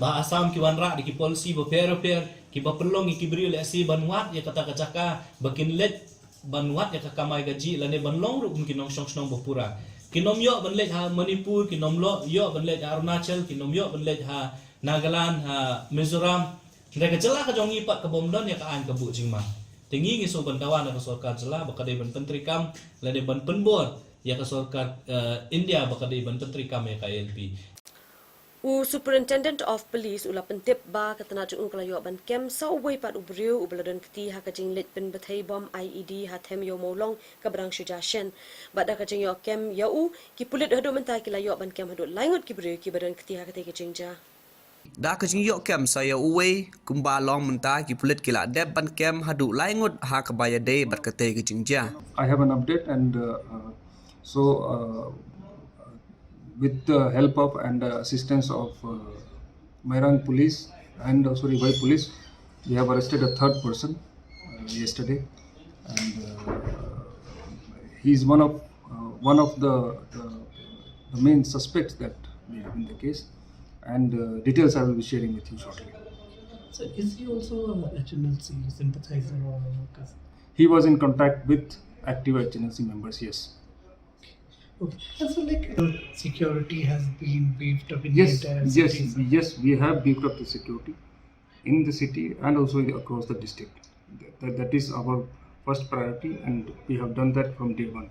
ba Assam ki wanrah da ki policy bapher bapher kiba pynlong ïa ki briew lehse ban wad ïa kata ka jaka ba kin leit ban wad ïa ka kamai kajih lane ban long ruh kum ki nongshong shnong bapura. Kin ym ïoh ban leit ha Manipur, kin ym ïoh ban leit ha Arunachal, kin ym ïoh ban leit ha Nagaland, ha Mizoram. Hynrei ka jylla ka jong ngi pat ka bym don ïa ka aiñ kabuh jingma. Te ngi ngi shu ban dawa na ka sorkar jylla ba ka dei ban pyntreikam lane ban pynbor ïa ka sorkar, eh, India ba ka dei ban pyntreikam ïa ka I L P. U Superintendent of Police u la pyntip ba ka tnat jong u ka la ïoh ban kem sa uwei pat u briew uba la don kti ha ka jingleit pynbthei bom I E D ha them ïew Mawlong kaba dang shu jia shen. Bad da ka jingïoh kem ïa u, ki pulit haduh mynta ki la ïoh ban kem haduh lai ngut ki briew kiba don kti ha katei ka jingjia. Da ka jingïoh kem sa ïa uwei, kumba long mynta ki pulit ki la dep ban kem haduh lai ngut ha kaba ïadei bad katei ka jingjia. I have an update and, uh, uh, so, uh, with the help of and, uh, assistance of, uh, Mairang Police and also Ri Bhoi Police, we have arrested a third person, uh, yesterday, and, uh, he is one of, uh, one of the, the, the main suspects that we have in the case, and, uh, details I will be sharing with you shortly. So is he also a H N L C sympathizer or a worker? He was in contact with active H N L C members, yes. Okay. And so, like, uh, security has been beefed up in the Yes, entire yes, city, sir. Yes, we have beefed up the security in the city and also in, across the district. That, that is our first priority, and we have done that from day one.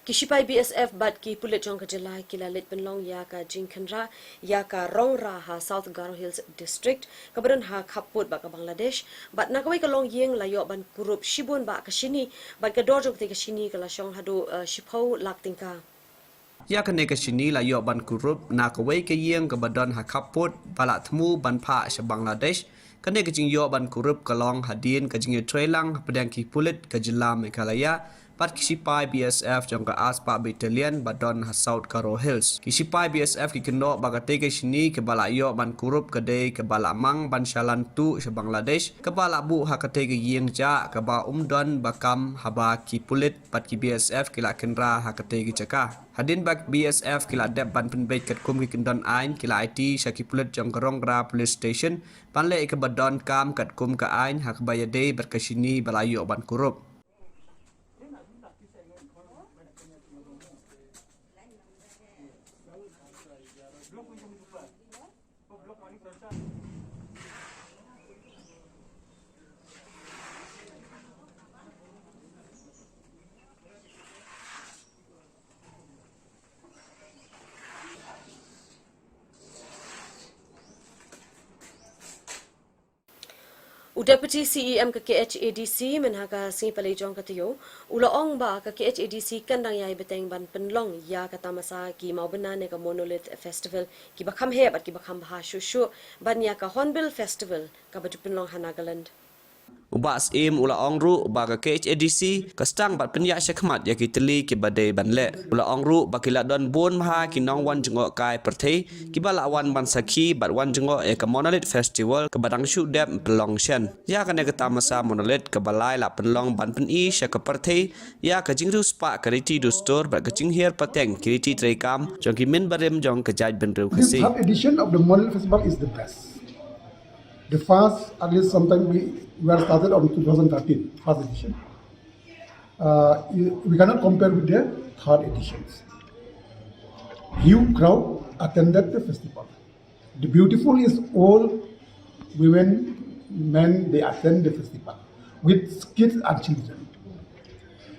Ki shipai B S F bad ki pulit jong ka jylla ki la leit pynlong ïa ka jingkhynra ïa ka Rongra ha South Garo Hills District, kaba don ha khappud bad ka Bangladesh, bad na kawei ka longïing la ïoh ban kurup shibun bah ka shini, bad ka dor jong katei ka shini ka la shong haduh, eh, shiphew lak tyngka. Ïa kane ka shini la ïoh ban kurup na kawei ka ïing kaba don ha khappud ba la thmu ban phah sha Bangladesh. Kane ka jingïoh ban kurup ka long hadien ka jingïatreilang hapdeng ki pulit ka jylla Meghalaya bad ki shipai B S F jong ka Aspah Battalion ba don ha South Garo Hills. Ki shipai B S F ki kynnoh ba katei ka shini kaba la ïoh ban kurup ka dei kaba la mang ban shalan tuh sha Bangladesh, kaba la buh ha katei ka ïing jah kaba ym don ba kam, haba ki pulit bad ki B S F ki la khynra ha katei ka jaka. Hadien ba B S F ki la dep ban pynbeit katkum ki kyndon aiñ, ki la aiti sha ki pulit jong ka Rongra Police Station ban leh ïa kaba donkam katkum ka aiñ ha kaba ïadei bad ka shini ba la ïoh ban kurup. U Deputy C E M ka K H A D C mynha ka sngi Palei jong ka taïew u la ong ba ka K H A D C kan dang ïai bteng ban pynlong ïa ka tamasa ki mawbynna ne ka Monolith Festival kiba kham heh bad kiba kham bha shuh shuh ban ïa ka Hornbill Festival kaba ju pynlong ha Nagaland. U Bah Syiem u la ong ruh ba ka K H A D C ka sdang bad pynïaid shakhmat ïa ki tylli kiba dei ban leh. U la ong ruh ba ki la don bun bha ki nongwan jngoh kai pyrthei kiba la wan ban sakhi bad wan jngoh ïa ka Monolith Festival kaba dang shu dep pynlong shen. Ïa kane ka tamasa Monolith kaba lai la pynlong ban pyni sha ka pyrthei ïa ka jingriewspah ka riti dustur bad ka jinghiar pateng ki riti treikam jong ki mynbarim jong ka jaitbynriew Khasi. This third edition of the Monolith Festival is the best. The first, at least sometime we were started on two thousand thirteen, first edition. Uh, you- we cannot compare with the third editions. Huge crowd attended the festival. The beautiful is all women, men, they attend the festival with kids and children.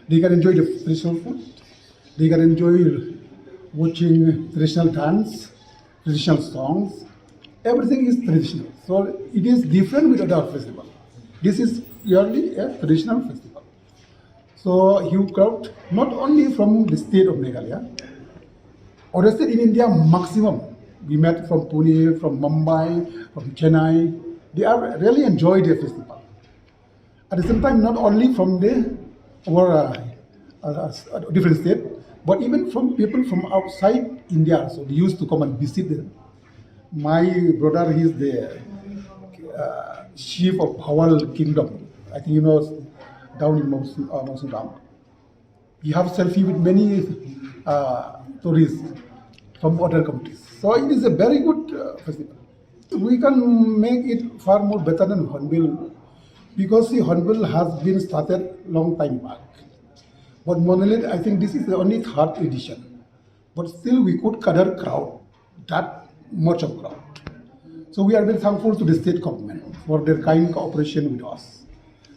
They can enjoy the traditional food. They can enjoy Watching traditional dance, traditional songs, everything is traditional. So it is different with other festival. This is purely a traditional festival. So huge crowd, not only from the state of Meghalaya, other state in India maximum. We met from Pune, from Mumbai, from Chennai. They are really enjoy their festival. At the same time, not only from the our uh, uh, uh, different state, but even from people from outside India also. They used to come and visit them. My brother, he is the uh, chief of Hawal Kingdom. I think you know, down in Mawsynram. We have selfie with many uh, tourists from other countries. So it is a very good uh, festival. We can make it far more better than Hornbill because the Hornbill has been started long time back. But Monolith, I think this is the only third edition. But still, we could gather crowd, that much of crowd. So we are very thankful to the state government for their kind cooperation with us.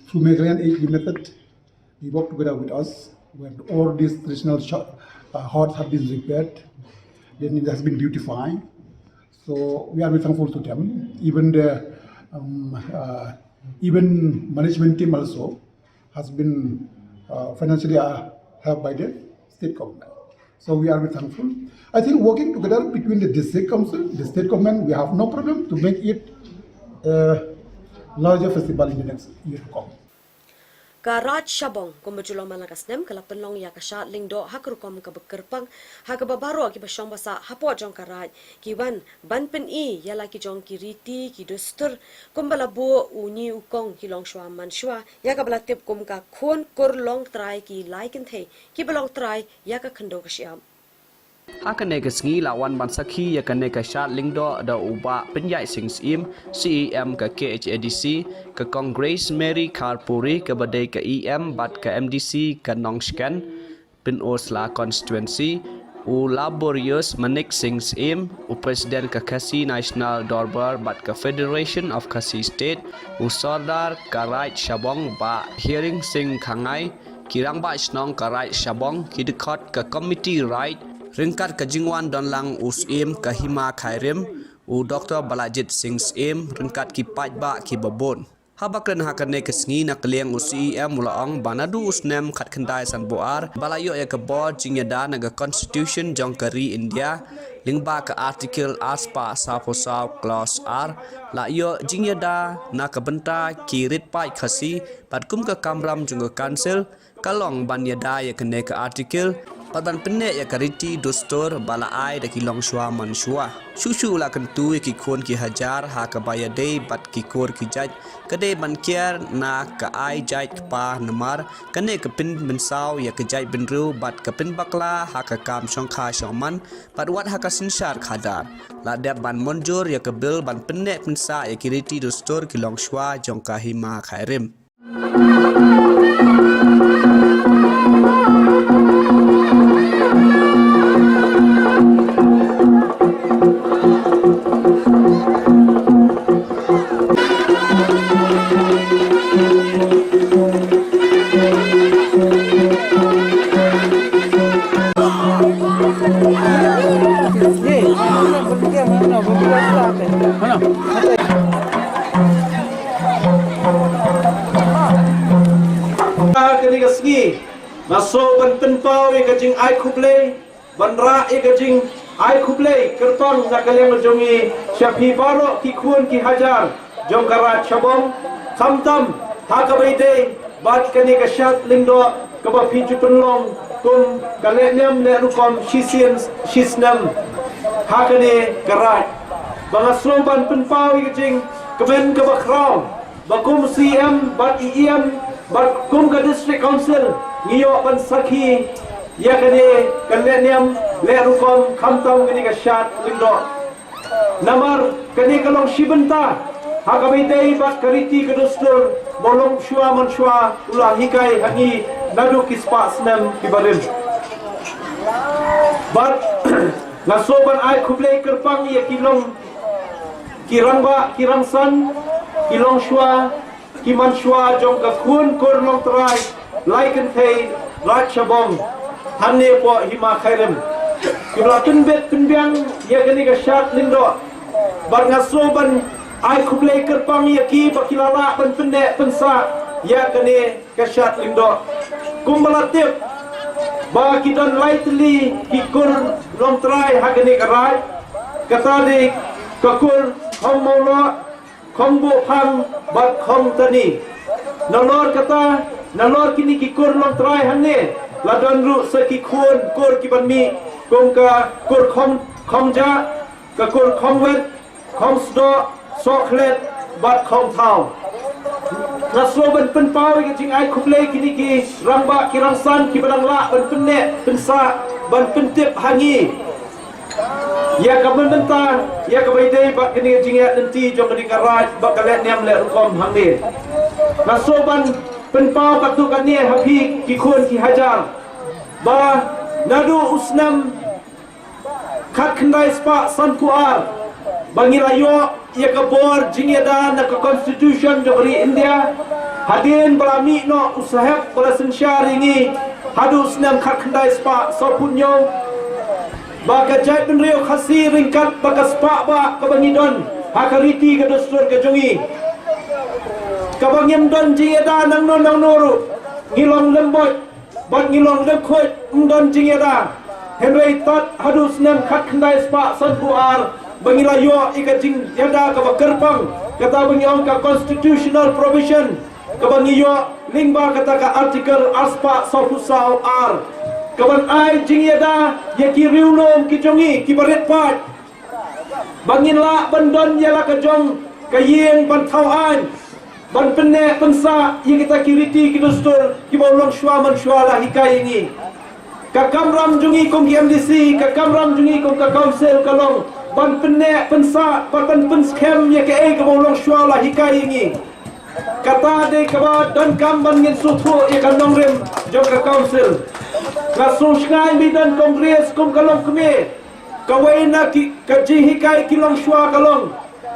Through Meghalayan Aid Limited, they work together with us, where all these traditional sh- uh, huts have been repaired, then it has been beautified. So we are very thankful to them. Even the um, uh, even management team also has been uh, financially uh, helped by the state government. So we are very thankful. I think working together between the district council, the state government, we have no problem to make it a larger festival in the next year to come. Ka Raid Shabong kumba ju long man la ka snem ka la pynlong ïa ka shad lyngdoh ha ka rukom kaba kyrpang ha kaba baroh kiba shong ba sah hapoh jong ka raid ki wan ban pyni ïa la ki jong ki riti ki dustur kumba la buh u ñi u kong ki longshuwa manshuwa ïa kaba la tip kum ka Khun Kur Longtrai ki lai kynthei kiba longtrai ïa ka khyndew ka shyiap. Ha kane ka sngi la wan ban sakhi ïa kane ka shad lyngdoh da u Bah Pynïaid Sing Syiem, C E M ka K H A D C, ka Kong Grace Mary Kharpuri kaba dei ka E M bad ka M D C ka Nongshken, Pynursla Constituency, u Laborious Manik Sing Syiem, u President ka Khasi National Dorbar bad ka Federation of Khasi State, u Sordar ka Raid Shabong Bah Hiring Sing Khangai, ki rangbah shnong ka Raid Shabong, ki dkhot ka Committee Raid, ryngkat ka jingwan don lang u Syiem ka Hima Khyrim, u Doctor Balajied Sing Syiem, ryngkat ki paidbah kiba bun. Haba kren ha kane ka sngi na ka liang u C E M u la ong ba naduh u snem khatkhyndai sanphew ar ba la ïoh ïa ka bor jingïada na ka Constitution jong ka ri India lyngba ka Article arspah sawphew saw Clause ar la ïoh jingïada na ka bynta ki rit paid Khasi bad kum ka kamram jong ka Council ka long ban ïada ïa kane ka Article bad ban pynneh ïa ka riti dustur ba la ai da ki longshuwa manshuwa. Shuh shuh la kyntu ïa ki khun ki hajar ha kaba ïadei bad ki kur ki jait ka dei ban kiar na ka ai jait kpa namar kane ka pynmynsaw ïa ka jaitbynriew bad ka pynbakla ha ka kam shongkha shongman bad wat ha ka synshar khadar. La dep ban mynjur ïa ka Bill ban pynneh pynsah ïa ki riti dustur ki longshuwa jong ka Hima Khyrim. Ha kane ka sngi nga sngewbha ban pynpaw ïa ka jingai khublei, ban rah ïa ka jingai khublei kyrpang na ka liang jong ngi sha phi baroh ki khun ki hajar jong ka Raid Shabong, khamtam ha kaba ïadei bad kane ka shad lyngdoh kaba phi ju pynlong kum ka lehniam lehrukom shisien shisnem ha kane ka raid. Ba nga sngewbha ban pynpaw ïa ka jingkmen kaba khraw ba kum C E M bad E M bad kum ka District Council ngi ïoh ban sakhi ïa kane ka lehniam lehrukom khamtam kane ka shad lyngdoh. Namar kane ka long shi bynta ha kaba ïadei bad ka riti ka dustur ba u longshuwa manshuwa u la hikai ha ngi naduh ki spah snem kiba rim. Bad nga sngewbha ban ai khublei kyrpang ïa ki long ki rangbah ki rangsan, ki longshuwa ki manshuwa jong ka Khun Kur Longtrai Lai Kynthei Raid Shabong hangne hapoh Hima Khyrim. Ba la pynbit pynbiang ïa kane ka shad lyngdoh. Bad nga sngew ban ai khublei kyrpang ïa ki ba ki la lah ban pynneh pynsah ïa kane ka shad lyngdoh. Kumba la tip ba ki don lai tylli ki kur longtrai ha kane ka raid. Kata dei ka kur Khong Mawloh, Khong Bohphang bad Khong Tani. Nalor kata, nalor kine ki kur longtrai hangne, la don ruh sa ki khun kur ki ban mih kum ka kur Khong, Khong Jah, ka kur Khong Wet, Khong Sdoh, Sohkhlet bad Khong Thaw. Nga sngew ban pynpaw ïa ka jingai khublei kine ki rangbah ki rangsan ki ba dang lah ban pynneh pynsah ban pyntip ha ngi ïa ka mynta, ïa ka ba ïadei bad kane ka jingïaid lynti jong kane ka raid bad ka lehniam lehrukom hangne. Nga sngew ban pynpaw katto katne ha phi ki khun ki hajar ba naduh u snem khatkhyndai spah sanphew ar ba ngi la ïoh ïa ka bor jingïada na ka Constitution jong ka ri India, hadien ba la mih noh u Saheb ba la synshar ïa ngi haduh u snem khatkhyndai spah sawphew hynñiew. Ba ka jaitbynriew Khasi ryngkat bad ka spah bah kaba ngi don ha ka riti ka dustur ka jong ngi, kaba ngim don jingïada nangno nangno ruh, ngi long lem boit bad ngi long lem khuid, ym don jingïada. Hynrei tad haduh u snem khatkhyndai spah sanphew ar ba ngi la ïoh ïa ka jingïada kaba kyrpang, kata ba ngi ong ka constitutional provision, kaba ngi ïoh lyngba kata ka Article arspah sawphew saw ar, kaban ai jingïada ïa ki riewlum ki jong ngi ki ba rit paid, ba ngin lah ban don ïa la ka jong ka ïing ban thaw aiñ, ban pynneh pynsah ïa kita ki riti ki dustur ki ba u longshuwa manshuwa la hikai ïa ngi. Ka kamram jong ngi kum ki M D C, ka kamram jong ngi kum ka council ka long ban pynneh pynsah bad ban pynskhem ïa kaei kaba u longshuwa la hikai ïa ngi. Kata dei kaba donkam ban ngin sngewthuh ïa ka nongrim jong ka council. Nga sngewsngaiñ ba don Congress kum ka longkmie. Kawei na ki, ka jinghikai ki longshuwa ka long,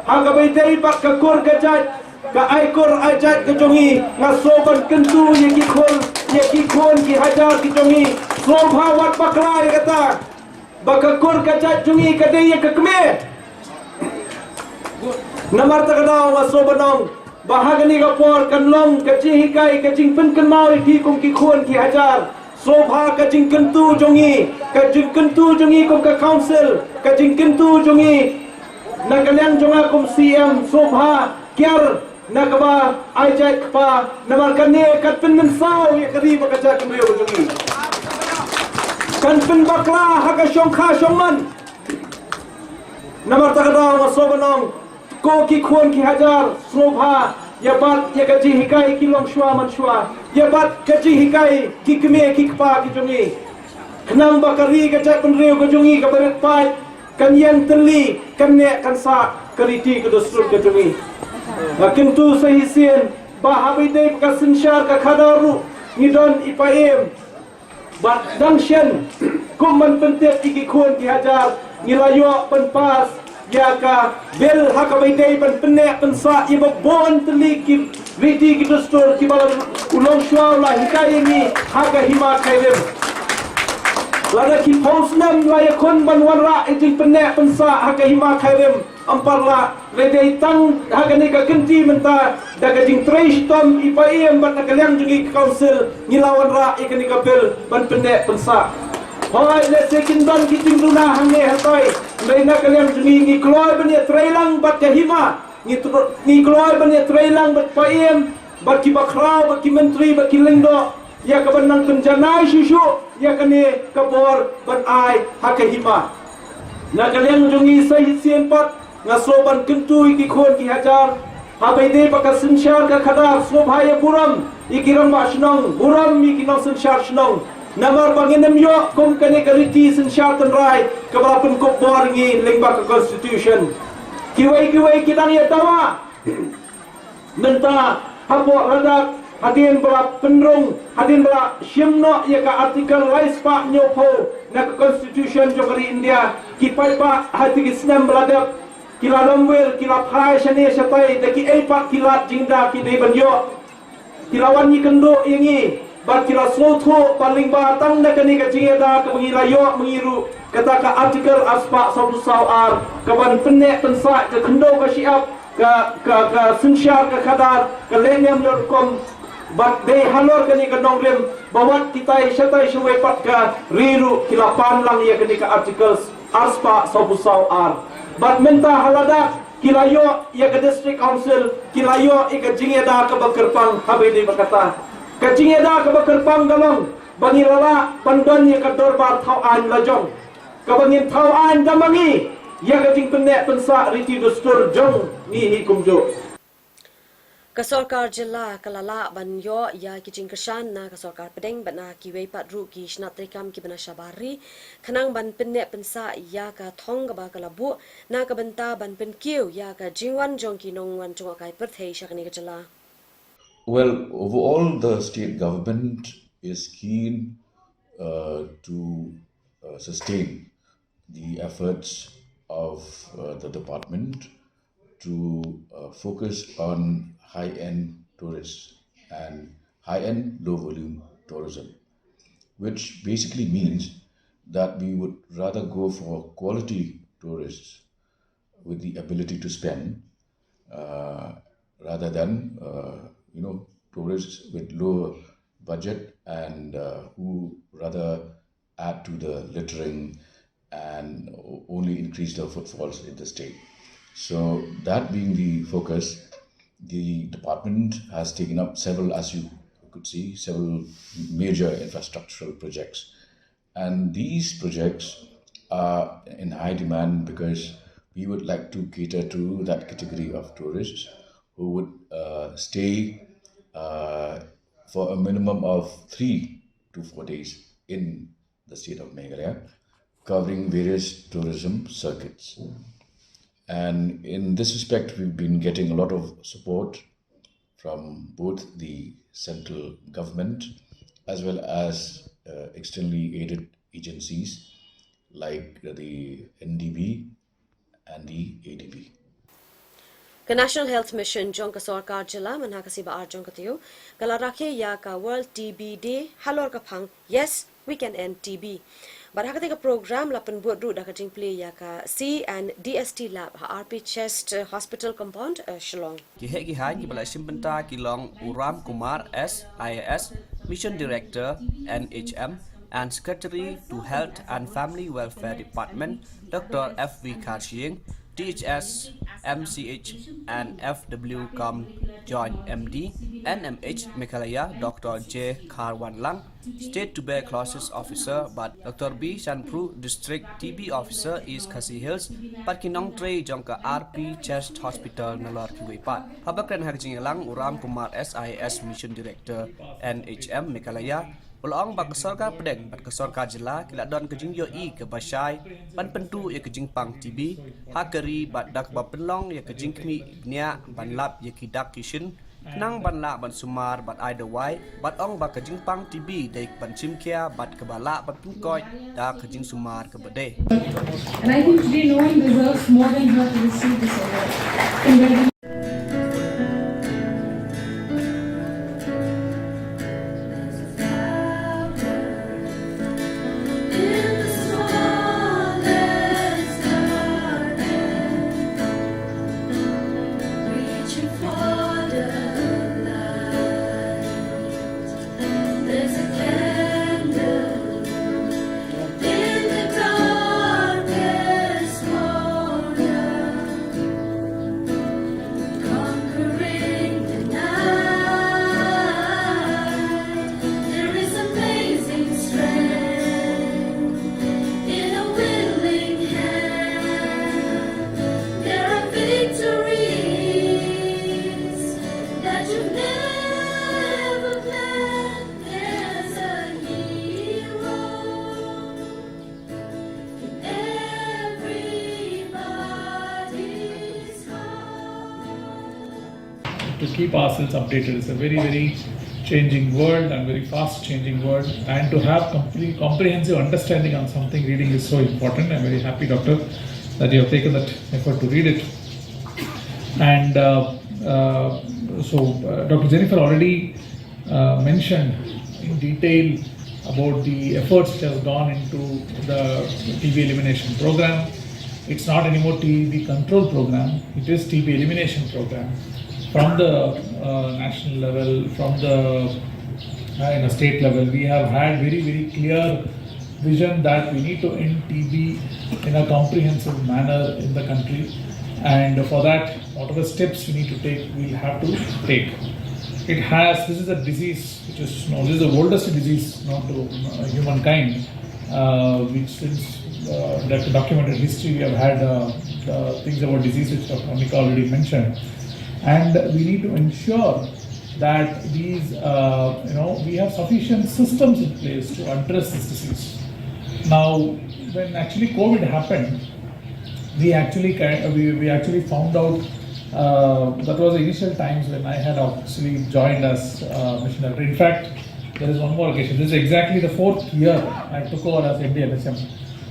ha kaba ïadei bad ka kur ka jait, ka ai kur ai jait ka jong ngi, nga sngew ban kyntu ïa ki khun, ïa ki khun ki hajar ki jong ngi. Sngewbha wat bakla ïa kata ba ka kur ka jait jong ngi ka dei ïa ka kmie. Namar kata ka daw nga sngew ban ong ba ha kane ka por kan long ka jinghikai, ka jingpynkynmaw ïa phi kum ki khun ki hajar. Sngewbha ka jingkyntu jong ngi, ka jingkyntu jong ngi kum ka council, ka jingkyntu jong ngi na ka liang jong nga kum C M, sngewbha kiar na kaba ai jait kpa, namar kane kan pynmynsaw ïa ka ri bad ka jaitbynriew jong ngi. Kan pynbakla ha ka shongkha shongman. Namar kata ka daw nga sngew ban ong, ko ki khun ki hajar, sngewbha ïa bat ïa ka jinghikai ki longshuwa manshuwa, ïa bat ka jinghikai ki kmie ki kpa ki jong ngi, khnang ba ka ri ka jaitbynriew ka jong ngi kaba rit paid kan ïeng tylli, kan neh kan sah ka riti ka dustur ka jong ngi. Nga kyntu sa shisien ba haba ïadei bad ka synshar ka khadar ruh ngi don i Paiem. Bad dang shen, kum ban pyntip ïa ki khun ki hajar, ngi la ïoh pynpass ïa ka bill ha kaba ïadei ban pynneh pynsah ïa ba bun tylli ki riti ki dustur kiba la u longshuwa u la hikai ïa ngi ha ka hima Khyrim. Lada ki phew snem la ïakhun ban wanrah ïa jingpynneh pynsah ha ka hima Khyrim, ym pat lah, la dei tang ha kane ka kynti mynta da ka jingtrei shitom i Paiem bad na ka liang jong ngi ka council ngi la wanrah ïa kane ka bill ban pynneh pynsah. Hooid, lehse kin don ki jingduna hangne hatai, hynrei na ka liang jong ngi ngi kloi ban ïatrei lang bad ka hima, ngi tr-, ngi kloi ban ïatrei lang bad Paiem, bad ki bakhraw, bad ki myntri, bad ki lyngdoh ïa kaban nang pynjanai shuh shuh ïa kane ka bor ban ai ha ka hima. Na ka liang jong ngi sa shisien pat nga sngew ban kyntu ïa ki khun ki hajar, haba ïadei bad ka synshar ka khadar, sngewbha ïa burom ïa ki rangbah shnong, burom ïa ki nongsynshar shnong. Namar ba ngin ym ïoh kum kane ka riti synshar tynrai kaba la pynkup bor ïa ngi lyngba ka constitution. Kiwei kiwei ki dang ïa dawa mynta hapoh Ladakh, hadien ba la pynrung, hadien ba la shim noh ïa ka Article lai spah hynñiewphew na ka Constitution jong ka ri India, ki paidbah ha kito ki snem ba la dep ki la longwir, ki la phai shane shatai da kiei pat ki lad jingda ki dei ban ïoh. Ki la wan ïakynduh ïa ngi, Bad ki la sngewthuh ba lyngba tang na kane ka jingïada kaba ngi la ïoh ma ngi ruh, kata ka Article arspah sawphew saw ar, kaban pynneh pynsah ka khyndew ka shyiap, ka, ka, ka synshar ka khadar, ka lehniam lehrukom, bad dei halor kane ka nongrim, ba wat kitai shatai shawei pat ka ri ruh ki la pan lang ïa kane ka Article arspah sawphew saw ar. Bad mynta ha lada ki la ïoh ïa ka District Council, ki la ïoh ïa ka jingïada kaba kyrpang. Haba ïadei bad kata ka jingïada kaba kyrpang ka long ba ngi la lah ban don ïa ka dorbar thaw aiñ la jong, kaba ngin thaw aiñ da ma ngi ïa ka jingpynneh pynsah riti dustur jong ngi hi kumjuh. Ka sorkar jylla ka la lah ban ïoh ïa ki jingkyrshan na ka sorkar pdeng bad na kiwei pat ruh ki shnat treikam kiba na shabar ri, khnang ban pynneh pynsah ïa ka thong kaba ka la buh na ka bynta ban pynkiew ïa ka jingwan jong ki nongwan jngohkai pyrthei sha kane ka jylla. Well, overall, the state government is keen uh, to uh, sustain the efforts of uh, the department to uh, focus on high-end tourists and high-end low-volume tourism, which basically means that we would rather go for quality tourists with the ability to spend uh, rather than uh, you know tourists with lower budget and uh, who rather add to the littering and o- only increase the footfalls in the state. So that being the focus, the department has taken up several, as you could see, several major infrastructural projects. And these projects are in high demand because we would like to cater to that category of tourists who would uh, stay uh, for a minimum of three to four days in the state of Meghalaya, covering various tourism circuits. And in this respect, we've been getting a lot of support from both the central government as well as uh, externally aided agencies like the N D B and the A D B. Ka National Health Mission jong ka sorkar jylla mynha ka sngi ba ar jong ka taïew ka la rakhe ïa ka World T B Day halor ka phang Yes, We Can End T B. Bad ha katei ka program la pynbud ruh da ka jingplie ïa ka C and D S T Lab ha R P Chest Hospital Compound, eh, Shillong. Ki heh ki haiñ kiba la shim bynta ki long u Ram Kumar S, I A S, Mission Director, N H M, and Secretary to Health and Family Welfare Department, Doctor F V Kharshiing, D H S, M C H, and F W cum Joint M D, N M H Meghalaya, Doctor J Kharwanlang, State Tuberculosis Officer, bad Doctor B Shanpru, District T B Officer, East Khasi Hills, bad ki nongtrei jong ka R P Chest Hospital nalor kiwei pat. Haba kren ha ka jingïalang u Ram Kumar S, I A S, Mission Director, N H M Meghalaya, u la ong ba ka sorkar pdeng bad ka sorkar jylla ki la don ka jingïohi kaba shai ban pynduh ïa ka jingpang T B ha ka ri bad da kaba pynlong ïa ka jingkhmih bniah ban lap ïa ki dak ki shin khnang ban lah ban sumar bad ai dawai, bad ong ba ka jingpang T B dei ban shim khia bad kaba lah ban pynkoit da ka jingsumar kaba dei. And I think today no one deserves more than her to receive this award. Congratulations. There's a candle in the darkest corner, conquering the night. There is amazing strength in a willing hand. There are victories that you've never planned. There's a hero in everybody's heart. To keep ourselves updated. It's a very, very changing world and very fast changing world. And to have complete comprehensive understanding on something reading is so important. I'm very happy, Doctor, that you have taken that effort to read it. And uh, uh, so uh, Doctor Jennifer already uh, mentioned in detail about the efforts which has gone into the T B elimination program. It's not anymore T B control program, it is T B elimination program. From the uh, national level, from the uh, in a state level, we have had very, very clear vision that we need to end T B in a comprehensive manner in the country. And for that, whatever steps we need to take, we'll have to take. It has, this is a disease which is known, this is the oldest disease known to uh, humankind, uh, which since uh, doc- documented history, we have had uh, uh, things about disease which Doctor Amika already mentioned. And we need to ensure that these, uh, you know, we have sufficient systems in place to address this disease. Now, when actually COVID happened, we actually ki- we, we actually found out uh, that was the initial times when I had actually joined as uh, mission director. In fact, there is one more occasion. This is exactly the fourth year I took over as M D M H M.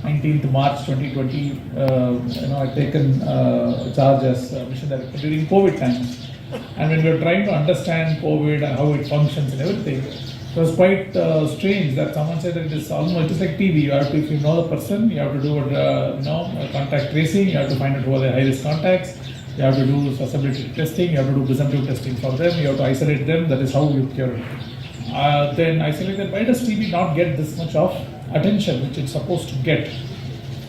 nineteenth March twenty twenty, uh, you know, I taken uh, charge as uh, mission director during COVID times. And when we were trying to understand COVID and how it functions and everything, it was quite uh, strange that someone said that it is almost, it is like T B. You have to, if you know the person, you have to do uh, you know uh, contact tracing. You have to find out who are the high risk contacts. You have to do susceptibility testing. You have to do presumptive testing for them. You have to isolate them. That is how you cure it. Uh, then I said, then why does T B not get this much of attention which it's supposed to get?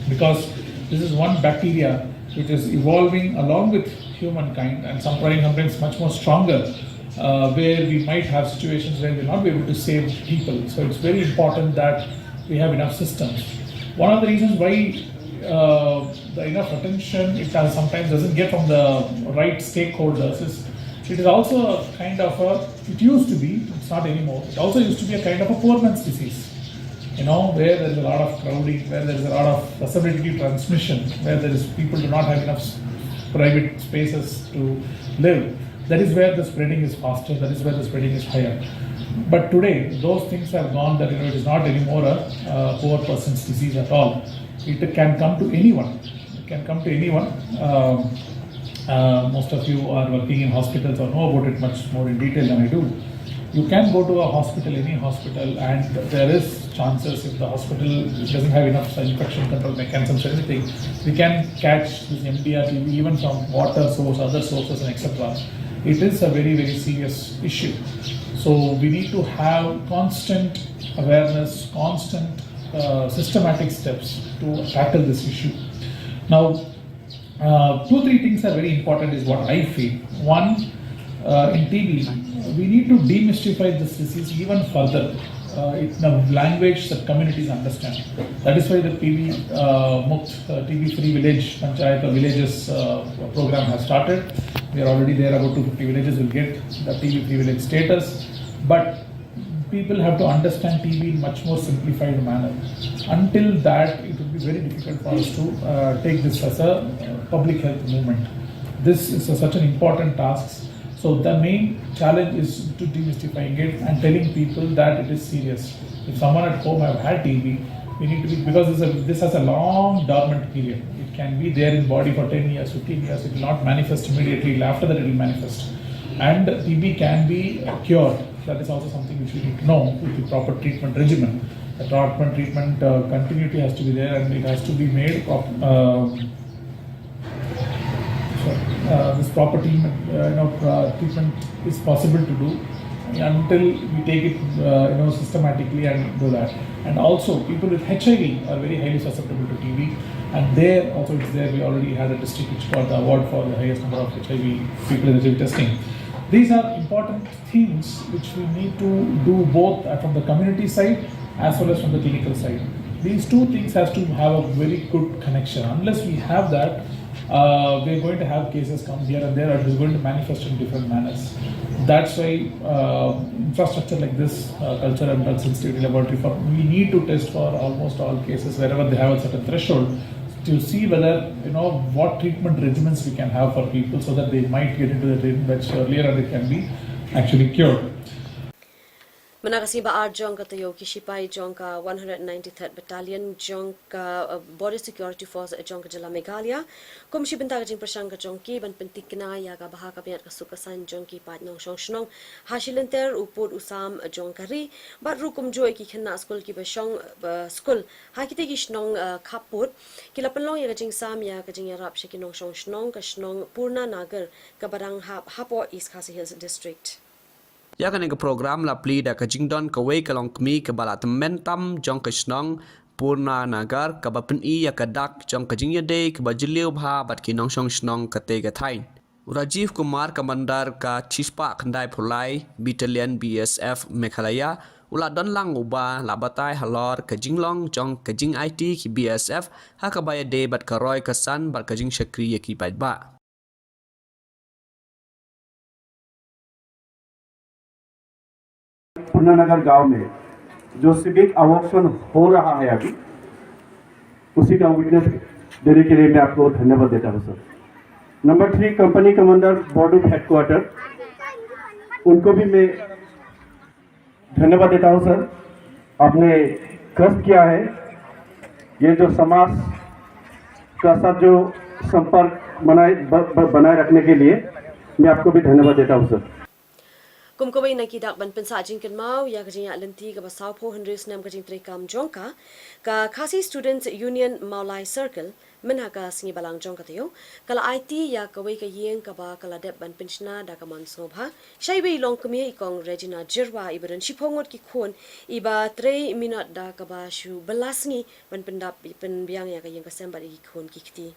Because this is one bacteria which is evolving along with humankind and sometimes, sometimes much more stronger, uh, where we might have situations where we'll not be able to save people. So it's very important that we have enough systems. One of the reasons why uh, the enough attention it does, sometimes doesn't get from the right stakeholders is it is also a kind of a, it used to be, it's not anymore, it also used to be a kind of a poor man's disease, you know, where there is a lot of crowding, where there is a lot of susceptibility transmission, where there is people do not have enough s- private spaces to live. That is where the spreading is faster, that is where the spreading is higher. But today, those things have gone that, you know, it is not anymore a uh, poor person's disease at all. It can come to anyone. It can come to anyone. Um, uh, most of you are working in hospitals or know about it much more in detail than I do. You can go to a hospital, any hospital, and there is chances if the hospital doesn't have enough infection control mechanisms or anything, we can catch this M D R T B even from water source, other sources, and et cetera. It is a very, very serious issue. So we need to have constant awareness, constant uh, systematic steps to tackle this issue. Now, uh, two, three things are very important, is what I feel. One, uh, in T B, we need to demystify this disease even further uh, in a language that communities understand. That is why the T B uh, Mukt, uh, T B Free Village Panchayat or Villages uh, program has started. We are already there, about two fifty villages will get the T B Free Village status. But people have to understand T B in much more simplified manner. Until that, it would be very difficult for us to uh, take this as a uh, public health movement. This is a, such an important task. So the main challenge is to demystifying it and telling people that it is serious. If someone at home have had T B, we need to be, because this, is a, this has a long dormant period. It can be there in body for ten years, fifteen years. It will not manifest immediately. After that, it will manifest. And T B can be cured. That is also something which we need to know with the proper treatment regimen. The treatment, treatment uh, continuity has to be there, and it has to be made prop- uh, so, uh, this proper treatment, uh, you know, uh, treatment is possible to do until we take it, uh, you know, systematically and do that. And also, people with H I V are very highly susceptible to T B, and there also it's there. We already had a district which got the award for the highest number of H I V people in H I V testing. These are important things which we need to do both uh, from the community side as well as from the clinical side. These two things has to have a very good connection. Unless we have that, uh, we're going to have cases come here and there, and it's going to manifest in different manners. That's why uh, infrastructure like this, uh, culture and drug sensitivity laboratory, for we need to test for almost all cases wherever they have a certain threshold to see whether, you know, what treatment regimens we can have for people so that they might get into the treatment much earlier and it can be actually cured. Mynta ka sngi ba ar jong ka taïew, ki shipai jong ka one hundred ninety-third Battalion jong ka, uh, Border Security Force jong ka jylla Meghalaya, kum shi bynta ka jingpyrshang ka jong ki ban pyntikna ïa ka bha ka miat ka suk ka saiñ jong ki paid nongshong shnong ha shi lynter u pud u sam jong ka ri, bad ruh kumjuh ïa ki khynnah skul kiba shong, uh, skul ha kitei ki shnong, uh, khappud, ki la pynlong ïa ka jingsam ïa ka jingïarap sha ki nongshong shnong ka shnong Purna Nagar kaba dang hap hapoh East Khasi Hills District. Ïa kane ka program la plie da ka jingdon kawei ka longkmie kaba la tymmen tam jong ka shnong Purna Nagar, kaba pyni ïa ka dak jong ka jingïadei kaba jylliew bha bad ki nongshong shnong katei ka thaiñ. U Rajiv Kumar, Commander ka shispah khyndai phew lai Battalion B S F Meghalaya, u la don lang uba la batai halor ka jinglong jong ka jingaiti ki B S F ha kaba ïadei bad ka roi ka san bad ka jingshakri ïa ki paidbah. पुन्नानगर गांव में जो सिविक अवॉक्शन हो रहा है अभी, उसी का विटनेस देने के लिए मैं आपको धन्यवाद देता हूँ सर। नंबर थ्री, कंपनी कमांडर बॉर्डर हेडक्वार्टर, उनको भी मैं धन्यवाद देता हूँ सर। आपने कष्ट किया है, ये जो समाज का साथ जो संपर्क बनाए ब, ब, बनाए रखने के लिए मैं आपको भी धन्यवाद देता हूँ सर। Kum kawei na ki dak ban pynsah jingkynmaw ïa ka jingïaid lynti kaba sawphew hynriew snem ka jingtrei kam jong ka, ka Khasi Students Union Mawlai Circle, mynha ka sngi Balang jong ka taïew, ka la aiti ïa kawei ka ïing kaba ka la dep ban pynshna da ka mon sngewbha sha iwei i longkmie, i Kong Regina Jyrwa, iba don shiphew ngut ki khun, iba trei minot da kaba shu bylla sngi ban pyndap pynbiang ïa ka ïing ka sem bad ïa ki khun ki kti.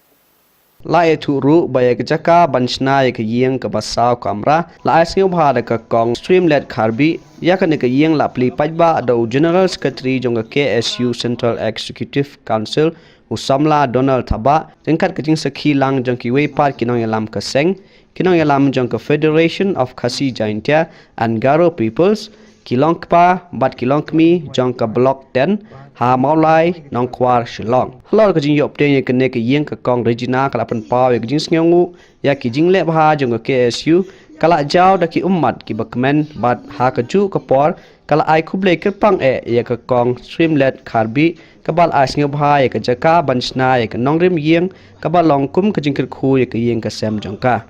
La ïathuh ruh ba ïa ka jaka ban shna ïa ka ïing kaba saw kamra la ai sngewbha da ka Kong Streamlet Kharbih. Ïa kane ka ïing la plie paidbah da u General Secretary jong ka K S U Central Executive Council, u samla Donald Thabah, ryngkat ka jingsakhi lang jong kiwei pat ki nongïalam ka seng, ki nongïalam jong ka Federation of Khasi Jaintia and Garo Peoples, ki longkpa bad ki longkmie jong ka Block ten ha Mawlai, Nongkwar, Shillong. Halor ka jingïoh bteng ïa kane ka ïing, ka Kong Regina ka la pynpaw ïa ka jingsngewnguh ïa ki jingleh bha jong ka K S U, ka la jaw da ki ummat kiba kmen bad ha kajuh ka por ka la ai khublei kyrpang eh ïa ka Kong Streamlet Kharbih, kaba la ai sngewbha ïa ka jaka ban shna ïa ka nongrim ïing kaba long kum ka jingkyrkhu ïa ka ïing ka sem jong ka.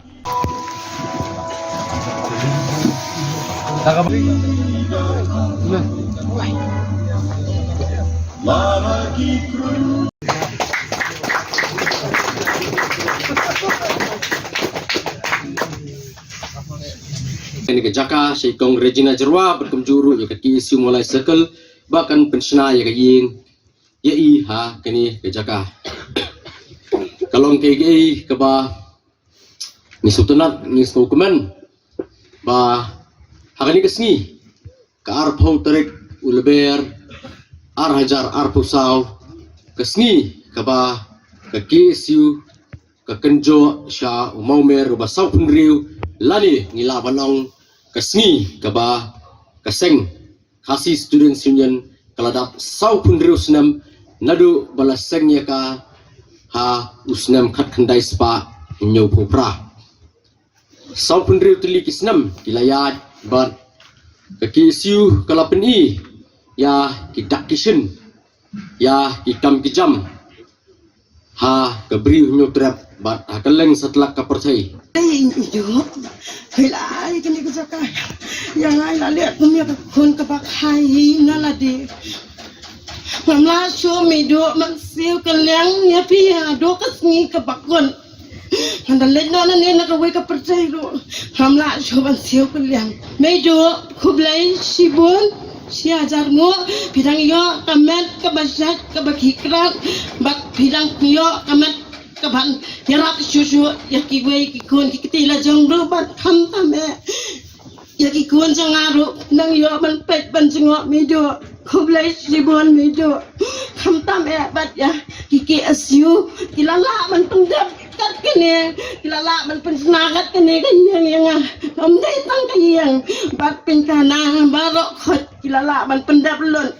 Kane ka jaka sha i Kong Regina Jyrwa bad kumjuh ruh ïa ka K S U Mawlai Circle ba kan pynshna ïa ka ïing ïa i ha kane ka jaka. Ka long kaei kaei kaba ngi sngewtynnat, ngi sngewkmen ba ha kane ka sngi, ka arphew tarik u Lber ar hajar arphew saw, ka sngi kaba ka K S U ka kynjoh sha u mawmer uba sawphew hynriew, lane ngi lah ban ong ka sngi kaba ka seng Khasi Students Union ka la dap sawphew hynriew snem naduh ba la seng ïa ka ha u snem khatkhyndai spah hynñiewphew phra. Sawphew hynriew tylli ki snem ki la ïaid bad ka K S U ka la pyni ïa ki dak ki shin, ïa ki kam ki jam ha ka Bri u Hynñiewtrep bad ha kylleng satlak ka pyrthei. Ei, i ju. Hei la ai kane ka jaka. Ïa nga i la leh kum ïa ka khun kaba kha ïing na lade. Ngam lah shuh, Meiduh, ban siew kylliang ïa phi haduh ka sngi kaba kut. Ngan da leit noh nangne na kawei ka pyrthei ruh. Ngam lah shuh ban siew kylliang. Meiduh, khublei shibun, shi hajar nguh, phi dang ïoh ka met kaba shait kaba khih krat, bad phi dang ïoh ka met kaban ïarap shuh shuh ïa kiwei ki khun ki kti la jong ruh bad khamtam eh ïa ki khun jong nga ruh nang ïoh ban peit ban jngoh, Meiduh. Khublei shibun, Meiduh. Khamtam eh bad ïa ki K S U ki la lah ban pyndep kat kane, ki la lah ban pynshna kat kane ka ïing ïa nga. Ym dei tang ka ïing, bad pynkhana baroh khoit ki la lah ban pyndep lut.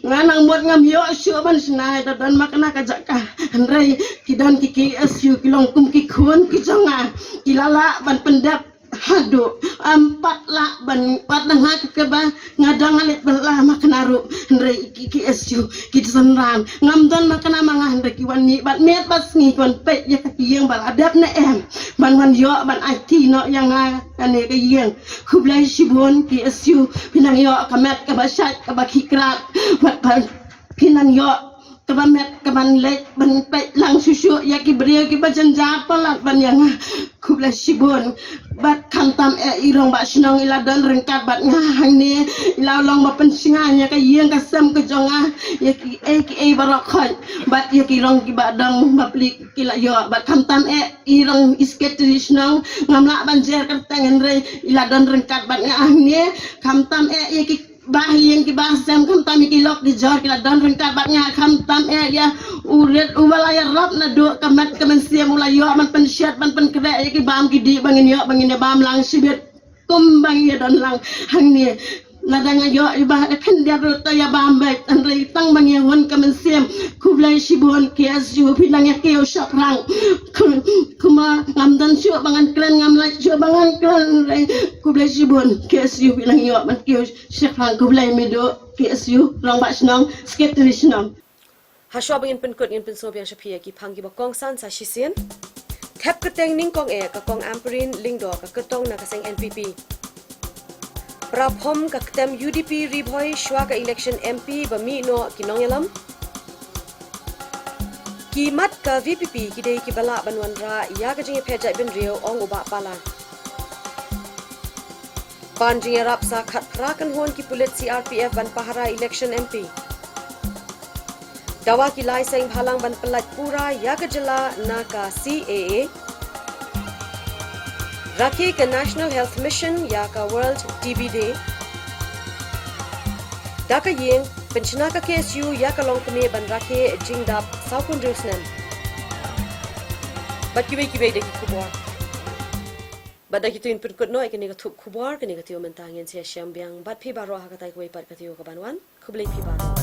Nga nang mut ngam ïoh shuh ban shna, da don ma kane ka jaka. Hynrei ki don ki K S U ki long kum ki khun ki jong nga. Ki la lah ban pyndep Haduh em pat lah ban wat na nga ka kaba nga dang alit ban lah ma kena ruh, hynrei ki KSU ki tsan ran ngam don ma kena ma nga, hynrei ki wan ni bat met bat sngi ki wan peit ïa ka ïing ba la dep ne em, ban wan ïoh ban aiti noh ïa nga kane ka ïing. Khublei shibun KSU, phi nang ïoh ka met kaba shait kaba khikrat, bad ban phi nang ïoh kaba met kaban leit ban peit lang shuh shuh ïa ki briew kiba jynjar palat ban ïa nga. Khublei shibun. Bad khamtam eh i rangbah shnong i la don ryngkat bad nga hangne, i la long ba pynshngaiñ ïa ka ïing ka sem ka jong nga, ïa ki ei ki ei baroh khoit, bad ïa ki rong kiba dang ba plik ki la ïoh. Bad khamtam eh i rong i secretary shnong, ngam lah ban jer kyrteng hynrei i la don ryngkat bad nga hangne. Khamtam eh ïa ki bah ïing ki bah sem, khamtam ïa ki lok ki jor ki la don ryngkat bad nga, khamtam eh ïa u rit uba la ïarap naduh ka met ka mynsiem, u la ïoh ban pynshet ban pynkhreh ïa ki bam ki dih ba ngin ïoh ba ngin ïa bam lang shibit kum ba ngin ïa don lang hangne. Lada nga ïoh i bah da khyndiat ruh to ïa bam beit, hynrei tang ba ngin ïa hun ka mynsiem. Khublei shibun KSU, phi nang ïa kiew shaphrang. Kumba ngam don shuh ba ngan kren, ngam lait shuh ba ngan kren, hynrei khublei shibun KSU, phi nang ïoh ban kiew shaphrang. Khublei madu KSU, rangbah shnong, secretary shnong. Hashwa ba ngin pynkut, ngin pynsngew biang sha phi ïa ki phang kiba kongsan sa shisien. Thep kyrteng nyngkong eh ka Kong Ampareen Lyngdoh, ka kyrtong na ka seng NPP. Pra phom ka ktem UDP Ri Bhoi shwa ka election MP ba mih noh ki nongïalam. Ki mat ka VPP ki dei kiba lah ban wanrah ïa ka jingïapher jaitbynriew, ong u Bah Pala. Ban jingïarap sa khatphra kynhun ki pulit CRPF ban pahara election MP. Dawa ki lai seng bhalang ban pyllait pura ïa ka jylla na ka CAA. Rakhe ka National Health Mission ïa ka World TB Day. Da ka ïing, pynshna ka KSU ïa ka longkmie ban rakhe jingdap sawphew hynriew snem. Bad kiwei kiwei de ki khubor. Bad da kito ngin pynkut noh ïa kane ka thup khubor, kane ka taïew mynta ngin sa ïashem biang bad phi baroh ha katai kawei pat ka taïew kaban wan. Khublei phi baroh.